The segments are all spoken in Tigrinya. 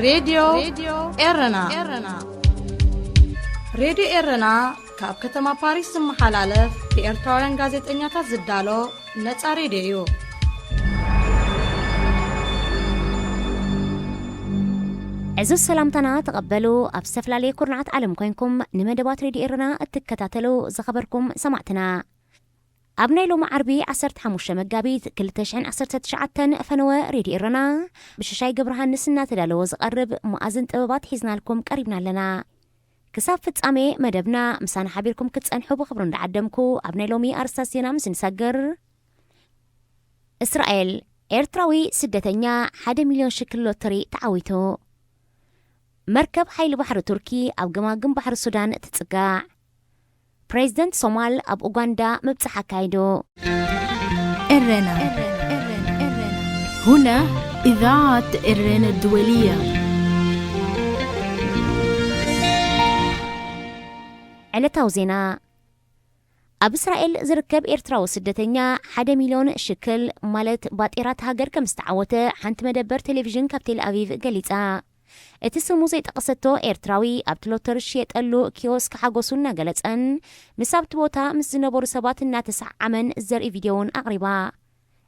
ሬድዮ ኤረና። ሬድዮ ኤረና ካብ ከተማ ፓሪስ ዝመሓላለፍ ብኤርትራውያን ጋዜጠኛታት ዝዳሎ ነጻ ሬድዮ እዩ። ዕዙዝ ሰላምታና ተቐበሉ። ኣብ ዝተፈላለየ ኩርናዓት ዓለም ኮይንኩም ንመደባት ሬድዮ ኤረና እትከታተሉ ዝኸበርኩም ሰማዕትና፣ ኣብ ናይ ሎሚ ዓርቢ ዓሰርተ ሓሙሽተ መጋቢት ክልተ ሽሕን ዓሰርተ ትሽዓተን ፈነወ ሬድዮ ኤረና ብሽሻይ ገብረሃንስ እናተዳለወ ዝቐርብ መኣዝን ጥበባት ሒዝናልኩም ቀሪብና ኣለና። ክሳብ ፍጻሜ መደብና ምሳና ሓቢርኩም ክትጸንሑ ብኽብሪ እንዳዓደምኩ፣ ኣብ ናይ ሎሚ ኣርእስታት ዜና ምስ ንሰግር፣ እስራኤል፣ ኤርትራዊ ስደተኛ ሓደ ሚልዮን ሽክል ሎተሪ ተዓዊቱ። መርከብ ሓይሊ ባሕሪ ቱርኪ ኣብ ገማግም ባሕሪ ሱዳን ትጽጋዕ። ፕሬዚደንት ሶማል ኣብ ኡጋንዳ ምብጻሕ ኣካይዱ። ኤረና። هنا إذاعة إرنا الدولية. ዕለታዊ ዜና። ኣብ እስራኤል ዝርከብ ኤርትራዊ ስደተኛ ሓደ ሚልዮን ሽክል፣ ማለት ባጤራት ሃገር፣ ከም ዝተዓወተ ሓንቲ መደበር ቴሌቪዥን ካብ ቴል ኣቪቭ ገሊጻ። እቲ ስሙ ዘይጠቐሰቶ ኤርትራዊ ኣብቲ ሎተሪ ዝሽየጠሉ ኪዮስክ ሓጎሱ እናገለጸን ምስ ኣብቲ ቦታ ምስ ዝነበሩ ሰባት እናተሰዓዓመን ዘርኢ ቪድዮ እውን ኣቕሪባ።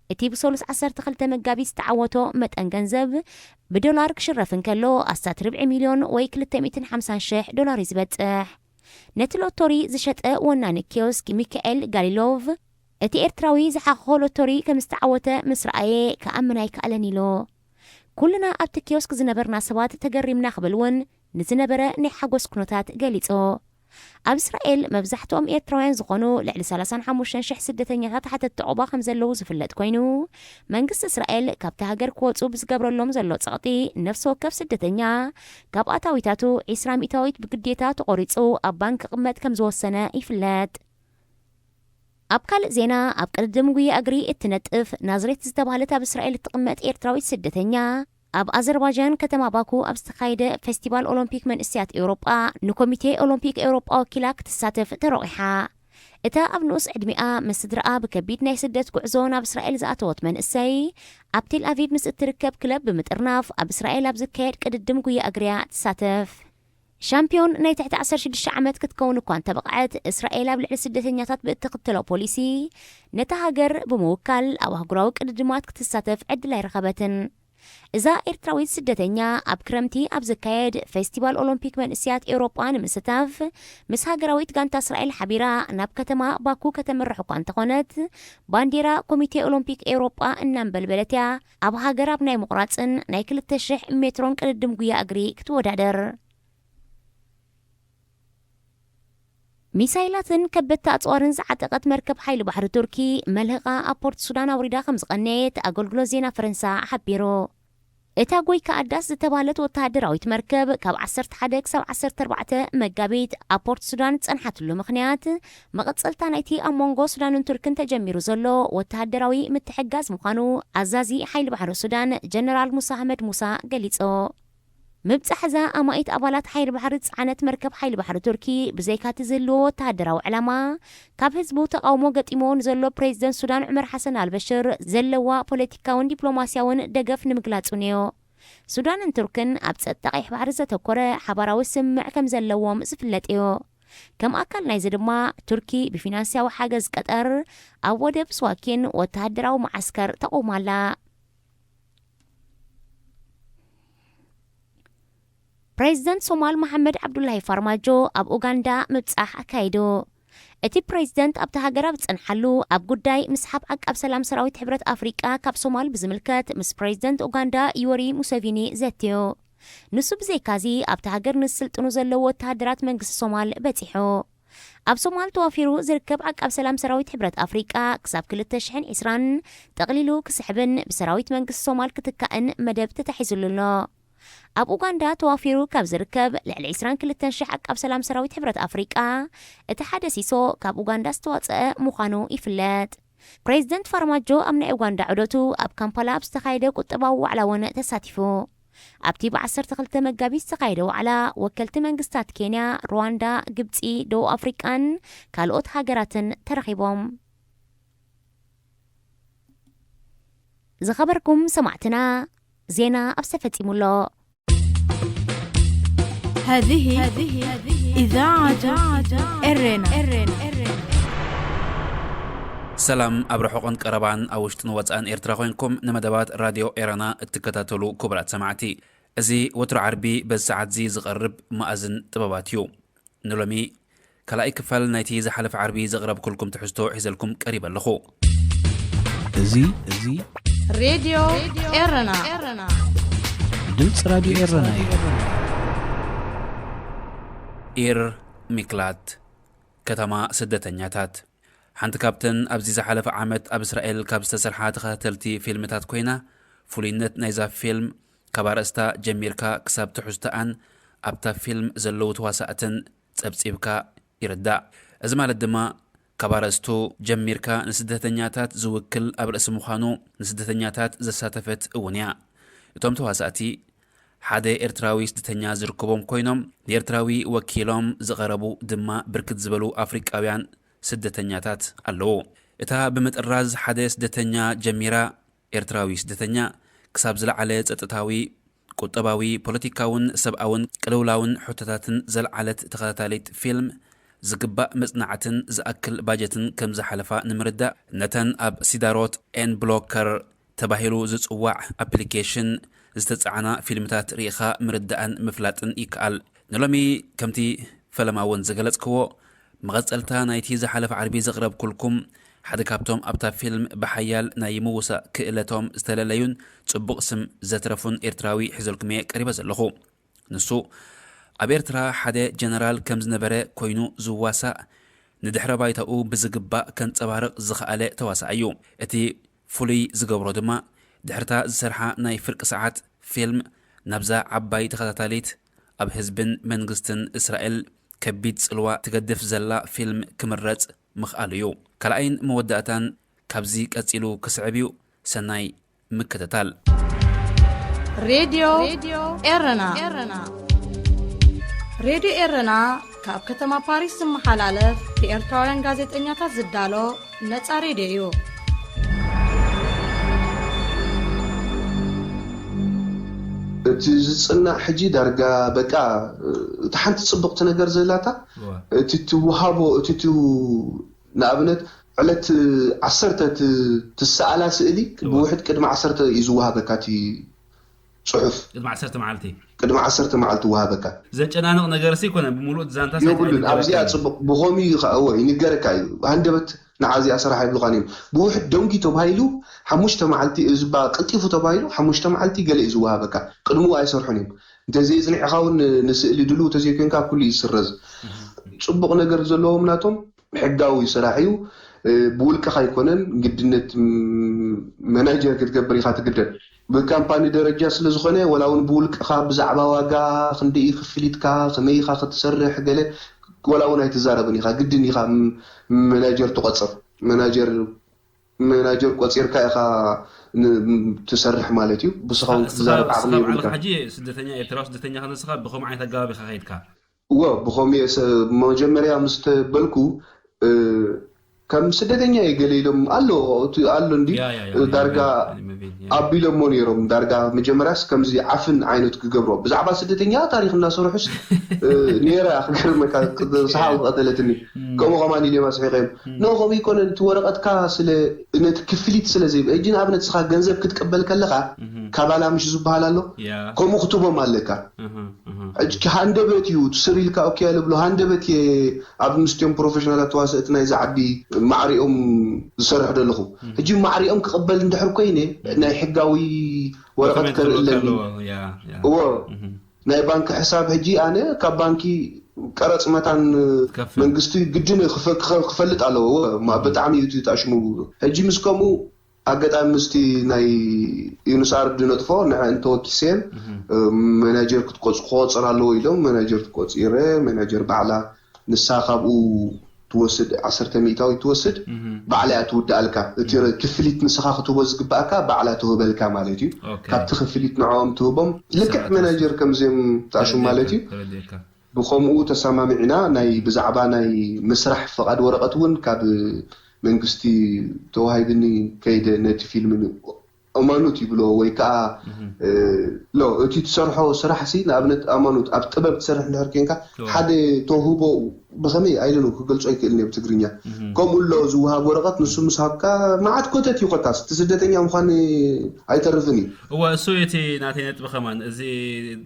እቲ ብሰሉስ ዓሰርተ ክልተ መጋቢት ዝተዓወቶ መጠን ገንዘብ ብዶላር ክሽረፍ እንከሎ ኣስታት ርብዒ ሚልዮን ወይ ክልተ ሚእትን ሓምሳን ሽሕ ዶላር እዩ ዝበጽሕ። ነቲ ሎቶሪ ዝሸጠ ወናኒ ኪዮስክ ሚካኤል ጋሊሎቭ፣ እቲ ኤርትራዊ ዝሓኸኾ ሎቶሪ ከም ዝተዓወተ ምስ ረኣየ ክኣምን ኣይከኣለን ኢሉ። ኩልና ኣብቲ ኪዮስክ ዝነበርና ሰባት ተገሪምና ክብል እውን ንዝነበረ ናይ ሓጎስ ኩነታት ገሊጹ። ኣብ እስራኤል መብዛሕትኦም ኤርትራውያን ዝኾኑ ልዕሊ ሰላሳን ሓሙሽተን ሽሕ ስደተኛታት ሓተትቲ ዑቕባ ከም ዘለዉ ዝፍለጥ ኮይኑ፣ መንግስቲ እስራኤል ካብቲ ሃገር ክወጹ ብዝገብረሎም ዘሎ ጸቕጢ፣ ነፍሲ ወከፍ ስደተኛ ካብ ኣታዊታቱ ዒስራ ሚእታዊት ብግዴታ ተቖሪጹ ኣብ ባንክ ክቕመጥ ከም ዝወሰነ ይፍለጥ። ኣብ ካልእ ዜና፣ ኣብ ቅድድም ጉያ እግሪ እትነጥፍ ናዝሬት ዝተባህለት ኣብ እስራኤል እትቕመጥ ኤርትራዊት ስደተኛ፣ ኣብ ኣዘርባይጃን ከተማ ባኩ ኣብ ዝተኻየደ ፌስቲቫል ኦሎምፒክ መንእሰያት ኤውሮጳ ንኮሚቴ ኦሎምፒክ ኤውሮጳ ወኪላ ክትሳተፍ ተረቑሓ። እታ ኣብ ንኡስ ዕድሚኣ ምስ ስድራኣ ብከቢድ ናይ ስደት ጉዕዞ ናብ እስራኤል ዝኣተወት መንእሰይ፣ ኣብ ቴል ኣቪቭ ምስ እትርከብ ክለብ ብምጥርናፍ ኣብ እስራኤል ኣብ ዝካየድ ቅድድም ጉያ እግሪያ ትሳተፍ። ሻምፒዮን ናይ ትሕቲ ዓሰርተ ሽዱሽተ ዓመት ክትከውን እኳ እንተበቕዐት፣ እስራኤል ኣብ ልዕሊ ስደተኛታት ብእትኽተሎ ፖሊሲ፣ ነታ ሃገር ብምውካል ኣብ ኣህጉራዊ ቅድድማት ክትሳተፍ ዕድል ኣይረኸበትን። እዛ ኤርትራዊት ስደተኛ፣ ኣብ ክረምቲ ኣብ ዝካየድ ፌስቲቫል ኦሎምፒክ መንእሰያት ኤውሮጳ ንምስታፍ፣ ምስ ሃገራዊት ጋንታ እስራኤል ሓቢራ ናብ ከተማ ባኩ ከተምርሕ እኳ እንተኾነት፣ ባንዴራ ኮሚቴ ኦሎምፒክ ኤውሮጳ እናንበልበለት እያ ኣብ ሃገር ኣብ ናይ ምቑራጽን ናይ ክልተ ሽሕ ሜትሮን ቅድድም ጉያ እግሪ ክትወዳደር። ሚሳይላትን ከበድቲ ኣጽዋርን ዝዓጠቐት መርከብ ሓይሊ ባሕሪ ቱርኪ፣ መልህቓ ኣብ ፖርት ሱዳን ኣውሪዳ ከም ዝቐነየት ኣገልግሎት ዜና ፈረንሳ ሓቢሩ። እታ ጎይካ ኣዳስ ዝተባህለት ወተሃደራዊት መርከብ፣ ካብ ዓሰርተ ሓደ ክሳብ ዓሰርተ ኣርባዕተ መጋቢት ኣብ ፖርት ሱዳን ዝጸንሓትሉ ምኽንያት፣ መቐጸልታ ናይቲ ኣብ መንጎ ሱዳንን ቱርክን ተጀሚሩ ዘሎ ወተሃደራዊ ምትሕግጋዝ ምዃኑ ኣዛዚ ሓይሊ ባሕሪ ሱዳን ጀነራል ሙሳ ኣሕመድ ሙሳ ገሊጹ። ምብጻሕ እዛ ኣማኢት ኣባላት ሓይሊ ባሕሪ ዝጸዓነት መርከብ ሓይሊ ባሕሪ ቱርኪ፣ ብዘይካ'ቲ ዝህልዎ ወተሃደራዊ ዕላማ፣ ካብ ህዝቡ ተቓውሞ ገጢምዎ ንዘሎ ፕሬዚደንት ሱዳን ዑመር ሓሰን ኣልበሽር ዘለዋ ፖለቲካውን ዲፕሎማስያውን ደገፍ ንምግላጽ እውን እዩ። ሱዳንን ቱርክን ኣብ ጸጥታ ቀይሕ ባሕሪ ዘተኮረ ሓባራዊ ስምምዕ ከም ዘለዎም ዝፍለጥ እዩ። ከም ኣካል ናይዚ ድማ፣ ቱርኪ ብፊናንስያዊ ሓገዝ ቀጠር ኣብ ወደብ ስዋኪን ወተሃደራዊ መዓስከር ተቑም ኣላ። ፕሬዚደንት ሶማል መሓመድ ዓብዱላሂ ፋርማጆ ኣብ ኡጋንዳ ምብጻሕ ኣካይዱ። እቲ ፕሬዚደንት ኣብታ ሃገር ኣብ ዝጸንሓሉ፣ ኣብ ጉዳይ ምስሓብ ዓቃብ ሰላም ሰራዊት ሕብረት ኣፍሪቃ ካብ ሶማል ብዝምልከት ምስ ፕሬዚደንት ኡጋንዳ ዩወሪ ሙሴቪኒ ዘትዩ። ንሱ ብዘይካዚ፣ ኣብታ ሃገር ንዝስልጥኑ ዘለዉ ወተሃደራት መንግስቲ ሶማል በጺሑ። ኣብ ሶማል ተዋፊሩ ዝርከብ ዓቃብ ሰላም ሰራዊት ሕብረት ኣፍሪቃ ክሳብ ክልተ ሽሕን ዕስራን ጠቕሊሉ ክስሕብን ብሰራዊት መንግስቲ ሶማል ክትካእን መደብ ተታሒዙሉ ኣሎ። ኣብ ኡጋንዳ ተዋፊሩ ካብ ዝርከብ ልዕሊ ዕስራን ክልተን ሽሕ ዓቃብ ሰላም ሰራዊት ሕብረት ኣፍሪቃ፣ እቲ ሓደ ሲሶ ካብ ኡጋንዳ ዝተዋጽአ ምዃኑ ይፍለጥ። ፕሬዚደንት ፋርማጆ ኣብ ናይ ኡጋንዳ ዑደቱ ኣብ ካምፓላ ኣብ ዝተኻየደ ቁጠባዊ ዋዕላ እውን ተሳቲፉ። ኣብቲ ብዓሰርተ ክልተ መጋቢት ዝተኻየደ ዋዕላ፣ ወከልቲ መንግስታት ኬንያ፣ ሩዋንዳ፣ ግብጺ፣ ደቡብ ኣፍሪቃን ካልኦት ሃገራትን ተረኺቦም። ዝኸበርኩም ሰማዕትና፣ ዜና ኣብዚ ተፈጺሙ ኣሎ። هذه إذاعة إرنا. ሰላም ኣብ ርሑቕን ቀረባን ኣብ ውሽጥን ወጻእን ኤርትራ ኮይንኩም ንመደባት ራድዮ ኤረና እትከታተሉ ክቡራት ሰማዕቲ፣ እዚ ወትሩ ዓርቢ በዚ ሰዓትዚ ዝቐርብ መኣዝን ጥበባት እዩ። ንሎሚ ካልኣይ ክፋል ናይቲ ዝሓለፈ ዓርቢ ዘቕረብኩልኩም ትሕዝቶ ሒዘልኩም ቀሪበ ኣለኹ። እዚ እዚ ሬድዮ ኤረና። ድምፂ ራድዮ ኤረና እዩ። ኢር ሚክላት፣ ከተማ ስደተኛታት፣ ሓንቲ ካብተን ኣብዚ ዝሓለፈ ዓመት ኣብ እስራኤል ካብ ዝተሰርሓ ተኸታተልቲ ፊልምታት ኮይና፣ ፍሉይነት ናይዛ ፊልም ካብ ኣርእስታ ጀሚርካ ክሳብ ትሕዝቶኣን ኣብታ ፊልም ዘለዉ ተዋሳእትን ጸብጺብካ ይርዳእ። እዚ ማለት ድማ ካብ ኣርእስቱ ጀሚርካ ንስደተኛታት ዝውክል ኣብ ርእሲ ምዃኑ ንስደተኛታት ዘሳተፈት እውን እያ። እቶም ተዋሳእቲ ሓደ ኤርትራዊ ስደተኛ ዝርከቦም ኮይኖም ንኤርትራዊ ወኪሎም ዝቐረቡ ድማ ብርክት ዝበሉ ኣፍሪቃውያን ስደተኛታት ኣለዉ። እታ ብምጥራዝ ሓደ ስደተኛ ጀሚራ ኤርትራዊ ስደተኛ ክሳብ ዝለዓለ ጸጥታዊ፣ ቁጠባዊ፣ ፖለቲካውን ሰብኣውን ቅልውላውን ሕቶታትን ዘልዓለት ተኸታታሊት ፊልም ዝግባእ መጽናዕትን ዝኣክል ባጀትን ከም ዝሓለፋ ንምርዳእ ነተን ኣብ ሲዳሮት ኤን ብሎከር ተባሂሉ ዝጽዋዕ ኣፕሊኬሽን ዝተጻዕና ፊልምታት ርኢኻ ምርዳእን ምፍላጥን ይከኣል። ንሎሚ ከምቲ ፈለማ እውን ዝገለጽክዎ መቐጸልታ ናይቲ ዝሓለፈ ዓርቢ ዘቕረብኩልኩም ሓደ ካብቶም ኣብታ ፊልም ብሓያል ናይ ምውሳእ ክእለቶም ዝተለለዩን ጽቡቕ ስም ዘትረፉን ኤርትራዊ ሒዘልኩም'የ ቀሪበ ዘለኹ። ንሱ ኣብ ኤርትራ ሓደ ጀነራል ከም ዝነበረ ኮይኑ ዝዋሳእ ንድሕረ ባይታኡ ብዝግባእ ከንጸባርቕ ዝኸኣለ ተዋሳኣይ እዩ። እቲ ፍሉይ ዝገብሮ ድማ ድሕርታ ዝሰርሓ ናይ ፍርቂ ሰዓት ፊልም ናብዛ ዓባይ ተኸታታሊት ኣብ ህዝብን መንግስትን እስራኤል ከቢድ ጽልዋ ትገድፍ ዘላ ፊልም ክምረጽ ምኽኣሉ እዩ። ካልኣይን መወዳእታን ካብዚ ቀጺሉ ክስዕብ እዩ። ሰናይ ምክትታል። ሬድዮ ኤረና። ሬድዮ ኤረና ካብ ከተማ ፓሪስ ዝመሓላለፍ ብኤርትራውያን ጋዜጠኛታት ዝዳሎ ነጻ ሬድዮ እዩ። እቲ ዝጽናዕ ሕጂ ዳርጋ በቃ እቲ ሓንቲ ጽብቕቲ ነገር ዘላታ እቲ ትውሃቦ እቲ ንኣብነት ዕለት ዓሰርተ ትሰኣላ ስእሊ ብውሕድ ቅድሚ ዓሰርተ እዩ ዝወሃበካ እቲ ፅሑፍ ቅድሚ ዓሰርተ መዓልቲ ቅድሚ ዓሰርተ መዓልቲ ወሃበካ ዘጨናንቕ ነገር ሲ ኮነ ብምሉእ ዛንታ የብሉን ኣብዚኣ ፅቡቕ ብኸምኡ እዩ ከዓ እወ ይንገረካ እዩ ሃንደበት ንዓ እዚኣ ስራሕ ይብሉኻን እዮም ብውሕድ ደንጉዩ ተባሂሉ ሓሙሽተ መዓልቲ እዝባ ቀልጢፉ ተባሂሉ ሓሙሽተ መዓልቲ ገለ እዩ ዝወሃበካ ቅድምኡ ኣይሰርሑን እዮም እንተዘይፅኒዕኻ እውን ንስእሊ ድልው ተዘይኮንካ ኩሉ እዩ ዝስረዝ ፅቡቕ ነገር ዘለዎም ናቶም ሕጋዊ ስራሕ እዩ ብውልቅኻ ኣይኮነን ግድነት መናጀር ክትገብር ኢኻ ትግደድ ብካምፓኒ ደረጃ ስለ ዝኾነ ወላ እውን ብውልቅኻ ብዛዕባ ዋጋ ክንደይ ክፍሊትካ ከመይ ኢኻ ክትሰርሕ ገለ ወላ እውን ኣይትዛረብን ኢኻ ግድን ኢኻ መናጀር ትቆፅር መናጀር መናጀር ቆፂርካ ኢኻ ትሰርሕ ማለት እዩ ብስኻ እውን ክትዛረብ ዓቕሚ የብልካ ሕጂ ስደተኛ ኤርትራዊ ስደተኛ ከነስኻ ብኸምኡ ዓይነት ኣገባብ ኢኻ ከይድካ እወ ብኸምኡ እየ መጀመርያ ምስ ተበልኩ ከም ስደተኛ እየ ገለ ኢሎም ኣሎ ኣሎ እንዲ ዳርጋ ኣቢሎሞ ነይሮም ዳርጋ መጀመርያስ ከምዚ ዓፍን ዓይነት ክገብሮ ብዛዕባ ስደተኛ ታሪክ እናሰርሑስ ነራ ክገርመካ ሰሓቅ ዝቀተለትኒ ከምኡ ከማን ኢልዮም ኣስሒቀዮም ኖ ከምኡ ይኮነ እቲ ወረቀትካ ስለ ነቲ ክፍሊት ስለ ዘይብ እጂ ንኣብነት ስኻ ገንዘብ ክትቅበል ከለካ ካባላ ምሽ ዝበሃል ኣሎ ከምኡ ክትቦም ኣለካ ሃንደበት እዩ ስር ኢልካ ኦኬ ለብሎ ሃንደበት እየ ኣብ ምስትዮም ፕሮፌሽናላት ተዋሰእቲ ናይ ዝዓቢ ማዕሪኦም ዝሰርሕ ዘለኹ ሕጂ ማዕሪኦም ክቕበል እንድሕር ኮይነ ናይ ሕጋዊ ወረቐት ከርኢ ኣለኒ እዎ ናይ ባንክ ሕሳብ ሕጂ ኣነ ካብ ባንኪ ቀረፅ መታን መንግስቲ ግድን ክፈልጥ ኣለዎ ብጣዕሚ እዩ ተሽሙ ሕጂ ምስ ከምኡ ኣጋጣሚ ምስቲ ናይ ዩኑስ ኣርብ ዝነጥፎ ንዐ እንተወኪሰየን መናጀር ክትቆፅ ክቆፅር ኣለዎ ኢሎም መናጀር ትቆፂረ መናጀር ባዕላ ንሳ ካብኡ ትወስድ ዓሰርተ ሚእታዊ ትወስድ ባዕላ እያ ትውድኣልካ እቲ ክፍሊት ንስኻ ክትህቦ ዝግባእካ ባዕላ ትህበልካ ማለት እዩ ካብቲ ክፍሊት ንዕኦም ትህቦም ልክዕ መናጀር ከምዚኦም ተኣሹም ማለት እዩ ብኸምኡ ተሰማሚዕና ናይ ብዛዕባ ናይ ምስራሕ ፍቓድ ወረቐት እውን ካብ መንግስቲ ተዋሂብኒ ከይደ ነቲ ፊልም ኣማኑት ይብሎ ወይ ከዓ እ፣ ሎ እቲ ትሰርሖ ስራሕ ሲ ንኣብነት ኣማኑት ኣብ ጥበብ ትሰርሕ እንድሕር ኮንካ ሓደ ተውህቦ ብኸመይ ኣይለኑ ክገልጾ ኣይክእልን እየ ብትግርኛ። ከምኡ ኣሎ ዝወሃብ ወረቐት ንሱ ምስ ሃብካ መዓት ኮተት እዩ ኮታስ እቲ ስደተኛ ምዃን ኣይተርፍን እዩ። እወ እሱ እቲ ናተይ ነጥቢ ከማን እዚ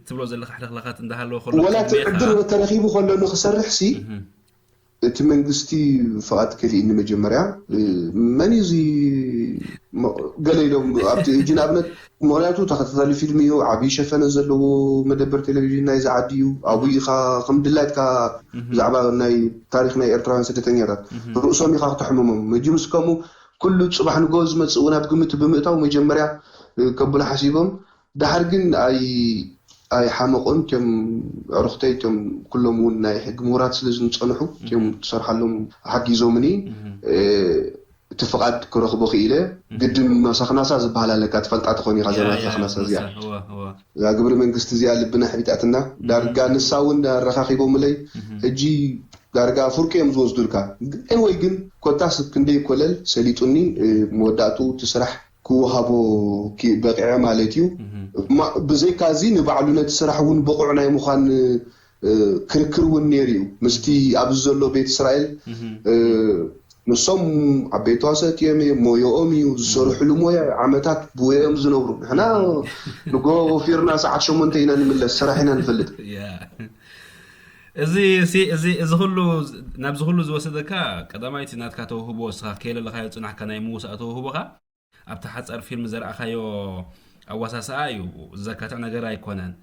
ትብሎ ዘለካ ሕልኽላኻት እንዳሃለወ ከሎ ወላ እቲ ዕድል ተረኺቡ ከሎ ንክሰርሕ ሲ እቲ መንግስቲ ፍቓድ ከሊእኒ መጀመርያ መን እዩ እዚ ገለ ኢሎም ኣብቲ እጅ ንኣብነት ምክንያቱ ተኸታታሊ ፊልም እዩ ዓብዪ ሸፈነ ዘለዎ መደበር ቴሌቪዥን ናይዚ ዓዲ እዩ ኣብኡ ኢኻ ከም ድላይትካ ብዛዕባ ናይ ታሪክ ናይ ኤርትራውያን ስደተኛታት ርእሶም ኢኻ ክተሕምሞም መጅምስ ከምኡ ኩሉ ፅባሕ ንጎ ዝመፅእ እውን ኣብ ግምት ብምእታው መጀመርያ ከብሉ ሓሲቦም ዳሓር ግን ኣይ ኣይሓመቑን እቲኦም ኣዕሩኽተይ እቲኦም ኩሎም እውን ናይ ሕጊ ምሁራት ስለ ዝንፀንሑ እቲኦም ትሰርሓሎም ሓጊዞምኒ እቲ ፍቓድ ክረኽቦ ክኢለ ግድን መሳኽናሳ ዝበሃል ኣለካ ትፈልጣ ትኾን ኢኻ ዘ መሳኽናሳ እዚኣ እዛ ግብሪ መንግስቲ እዚኣ ልብና ሕቢጣትና ዳርጋ ንሳ እውን ኣረኻኺቦምለይ ሕጂ ዳርጋ ፍርቂ እዮም ዝወስዱልካ ወይ ግን ኮታስ ክንደይ ኮለል ሰሊጡኒ መወዳእቱ እቲ ስራሕ ክወሃቦ በቂዐ ማለት እዩ። ብዘይካ እዚ ንባዕሉ ነቲ ስራሕ እውን ብቑዕ ናይ ምዃን ክርክር እውን ነይሩ እዩ። ምስቲ ኣብዚ ዘሎ ቤት እስራኤል ንሶም ዓበይቲ ተዋሰእቲ እዮም እዮም ሞዮኦም እዩ ዝሰርሕሉ ሞያ ዓመታት ብወዮም ዝነብሩ ንሕና ንጎ ወፊርና ሰዓት ሸሞንተ ኢና ንምለስ ስራሕ ኢና ንፈልጥ እዚ እዚ እዚ ኩሉ ናብዚ ኩሉ ዝወሰደካ ቀዳማይቲ ናትካ ተውህቦ እስኻ ከየለለኻዮ ዝፅናሕካ ናይ ምውሳእ ተውህቦኻ ኣብቲ ሓፃር ፊልም ዘርኣኻዮ ኣዋሳስኣ እዩ ዘካትዕ ነገር ኣይኮነን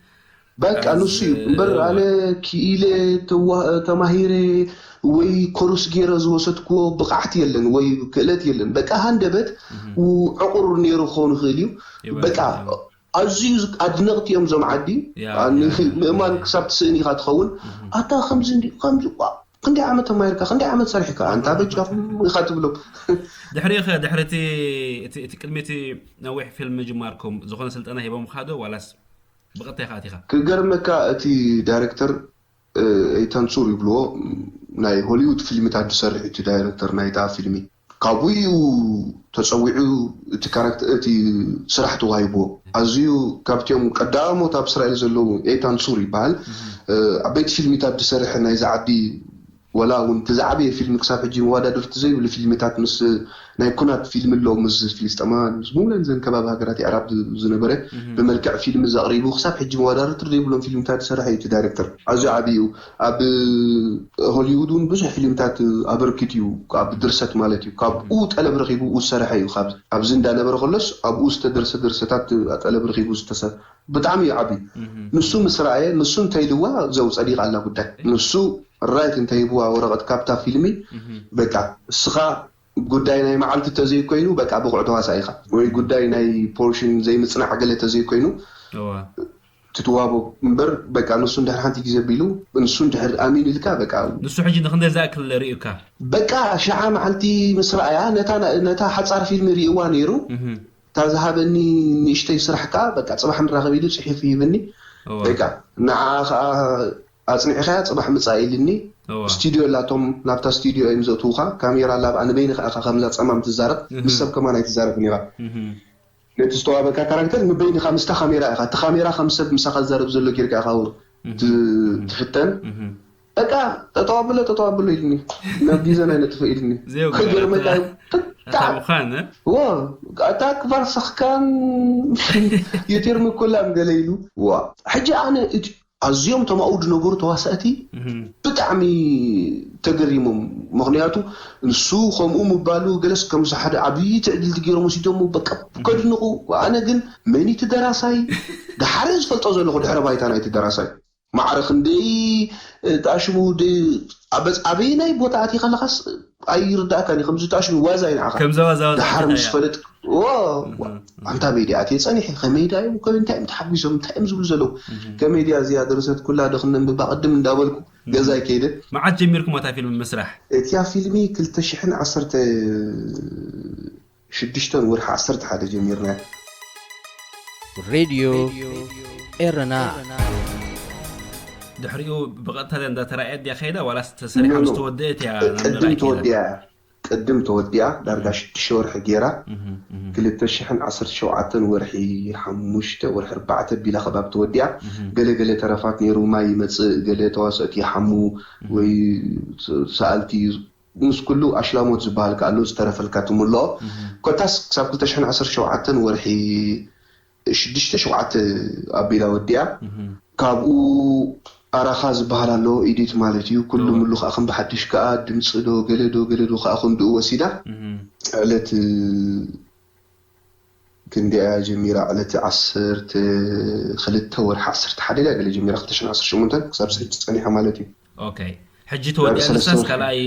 በቃ ንሱ እዩ እምበር ኣነ ክኢለ ተማሂረ ወይ ኮርስ ገይረ ዝወሰድክዎ ብቕዓት የለን ወይ ክእለት የለን በቃ ሃንደበት ዕቑር ነይሩ ክኸውን ይኽእል እዩ በቃ ኣዝዩ ኣድነቕቲ እዮም ዞም ዓዲ ምእማን ክሳብ ትስእን ኢኻ ትኸውን ኣታ ከምዚ ከምዚ ክንደይ ዓመት ተማሂርካ ክንደይ ዓመት ሰሪሕካ ኣንታ በጃኹም ኢኻ ትብሎም ድሕሪኡ ኸ ድሕሪ እቲ ቅድሚ እቲ ነዊሕ ፊልም ምጅማርኩም ዝኾነ ስልጠና ሂቦምካ ዶ ዋላስ ብቐጥታ ኢኻ ኣቲኻ ክገርመካ እቲ ዳይሬክተር ኤታን ሱር ይብልዎ ናይ ሆሊውድ ፊልምታት ዝሰርሕ እቲ ዳይሬክተር ናይታ ፊልሚ ካብኡ እዩ ተፀዊዑ እቲ ካራክተር እቲ ስራሕ ተዋሂብዎ ኣዝዩ ካብቲኦም ቀዳሞት ኣብ እስራኤል ዘለዉ ኤታን ሱር ይበሃል ዓበይቲ ፊልሚታት ዝሰርሕ ናይዚ ዓዲ ወላ እውን እቲ ዝዓበየ ፊልም ክሳብ ሕጂ መዋዳድርቲ ዘይብሉ ፊልምታት ምስ ናይ ኩናት ፊልም ኣሎ ምስ ፍልስጠማውያን ምስ ሙሉን ዘን ከባቢ ሃገራት ኣዕራብ ዝነበረ ብመልክዕ ፊልም ዘቕሪቡ ክሳብ ሕጂ መዋዳድርቲ ዘይብሎም ፊልምታት ዝሰረሐ እዩ እቲ ዳይሬክተር ኣዝዩ ዓብዩ ኣብ ሆሊውድ እውን ብዙሕ ፊልምታት ኣበርኪት እዩ ኣብ ድርሰት ማለት እዩ ካብኡ ጠለብ ረኪቡ ዝሰረሐ እዩ ኣብዚ እንዳነበረ ከሎስ ኣብኡ ዝተደርሰ ድርሰታት ጠለብ ረኪቡ ዝተሰ ብጣዕሚ እዩ ዓብዩ ንሱ ምስ ረኣየ ንሱ እንተይልዋ ዘው ፀዲቃ ኣላ ጉዳይ ንሱ ራይት እንተሂብዋ ወረቐት ካብታ ፊልሚ በቃ እስኻ ጉዳይ ናይ መዓልቲ ተዘይኮይኑ በቃ ብቑዕ ተዋሳኢ ኢኻ ወይ ጉዳይ ናይ ፖርሽን ዘይምፅናዕ ገለ ተዘይኮይኑ ትትዋቦ እምበር በቃ ንሱ እንድሕር ሓንቲ ግዜ ቢሉ ንሱ እንድሕር ኣሚን ኢልካ በቃ ንሱ ሕጂ ንክንደይ ዝኣክል ርእዩካ በቃ ሸዓ መዓልቲ ምስ ረኣያ ነታ ሓፃር ፊልሚ ርእይዋ ነይሩ እታ ዝሃበኒ ንእሽተይ ስራሕ ከዓ በቃ ፅባሕ ንራኸብ ኢሉ ፅሒፉ ሂብኒ በቃ ንዓ ከዓ ኣፅኒዕኻያ ፅባሕ ምፃእ ኢልኒ ስቱዲዮ ላቶም ናብታ ስቱዲዮ እዮም ዘእትውካ ካሜራ ላብኣ ንበይንኻ ኢኻ ከምዛ ፀማም ትዛረብ ምስ ሰብ ከማን ኣይትዛረብን ኢኻ ነቲ ዝተዋበካ ካራክተር ንበይንኻ ምስታ ካሜራ ኢኻ እቲ ካሜራ ከም ሰብ ምሳኻ ዝዛረብ ዘሎ ጌርካ ኢኻ ትፍተን በቃ ጠጠው ኣብሎ ጠጠው ኣብሎ ኢልኒ ናብ ጊዘን ኣይነጥፎ ኢልኒ ክገርመካ ምዃን እታ ክባር ሰኽካን የቴርሚ ኮላም ገለ ኢሉ ዋ ሕጂ ኣነ ኣዝዮም ተማኡ ዝነበሩ ተዋሳእቲ ብጣዕሚ ተገሪሞም ምክንያቱ ንሱ ከምኡ ምባሉ ገለስ ከምዚ ሓደ ዓብዪ ትዕድልቲ ገይሮም ወሲዶም በቃ ከድንቁ ኣነ ግን መን እቲ ደራሳይ ደሓረ ዝፈልጦ ዘለኹ ድሕረ ባይታ ናይቲ ደራሳይ ማዕረ ክንደይ ጣሽሙ ኣበይ ናይ ቦታ ኣቲ ከለካስ ኣይርዳእካን እዩ ከምዚ ጣሽሙ ዋዛ እዩ ንዓኻ ከምዚ ዋዛ ዋዛ ድሓር ምስ ፈለጥ ኣንታ ሜድያ ኣትየ ጸኒሐ ከመይ ዳ እዮም ከመይ እንታይ እዮም ተሓጒሶም እንታይ እዮም ዝብሉ ዘለዉ ከመይ ድያ እዚኣ ደረሰት ኩላ ዶ ክነንብባ ቅድም እንዳበልኩ ገዛይ ከይደ መዓት ጀሚርኩም ኣታ ፊልም ምስራሕ እቲያ ፊልሚ ክልተ ሽሕን ዓሰርተ ሽዱሽተን ወርሒ ዓሰርተ ሓደ ጀሚርና ሬድዮ ኤረና ድሕሪኡ ብቐጥታ እንዳተራእየት ድያ ከይዳ ዋላስ ተሰሪሓ ምስ ተወደአት እያ ናብ ቅድም መራይ ከይዳ? ተወዲኣ እያ። ቅድም ተወዲኣ ዳርጋ ሽዱሽተ ወርሒ ገይራ፣ ክልተ ሽሕን ዓሰርተ ሸውዓተን ወርሒ ሓሙሽተ ወርሒ ኣርባዕተ ቢላ ከባቢ ተወዲኣ። ገለ ገለ ተረፋት ነይሩ፣ ማይ ይመፅእ፣ ገለ ተዋሰእቲ ይሓሙ ወይ ሰኣልቲ፣ ምስ ኩሉ ኣሽላሞት ዝበሃል ከኣ ኣሎ፣ ዝተረፈልካ ትምልኦ። ኮታስ ክሳብ ክልተ ሽሕን ዓሰርተ ሸውዓተን ወርሒ ሽዱሽተ ሸውዓተ ኣቢላ ወዲኣ። ካብኡ ኣራኻ ዝበሃል ኣሎ፣ ኢዲት ማለት እዩ። ኩሉ ምሉ ከዓ ከም ብሓድሽ ከዓ ድምፂ ዶ ገለ ዶ ገለ ዶ ከዓ ክንድኡ ወሲዳ። ዕለት ክንዲኣ ጀሚራ፣ ዕለት ዓሰርተ ክልተ ወርሒ ዓሰርተ ሓደ ድያ ገለ ጀሚራ፣ ክልተ ሽሕን ዓሰርተ ሸሞንተን ክሳብ ሕጂ ፀኒሓ ማለት እዩ። ኦኬ። ሕጂ ተወዲኣ ንሳስ ካልኣይ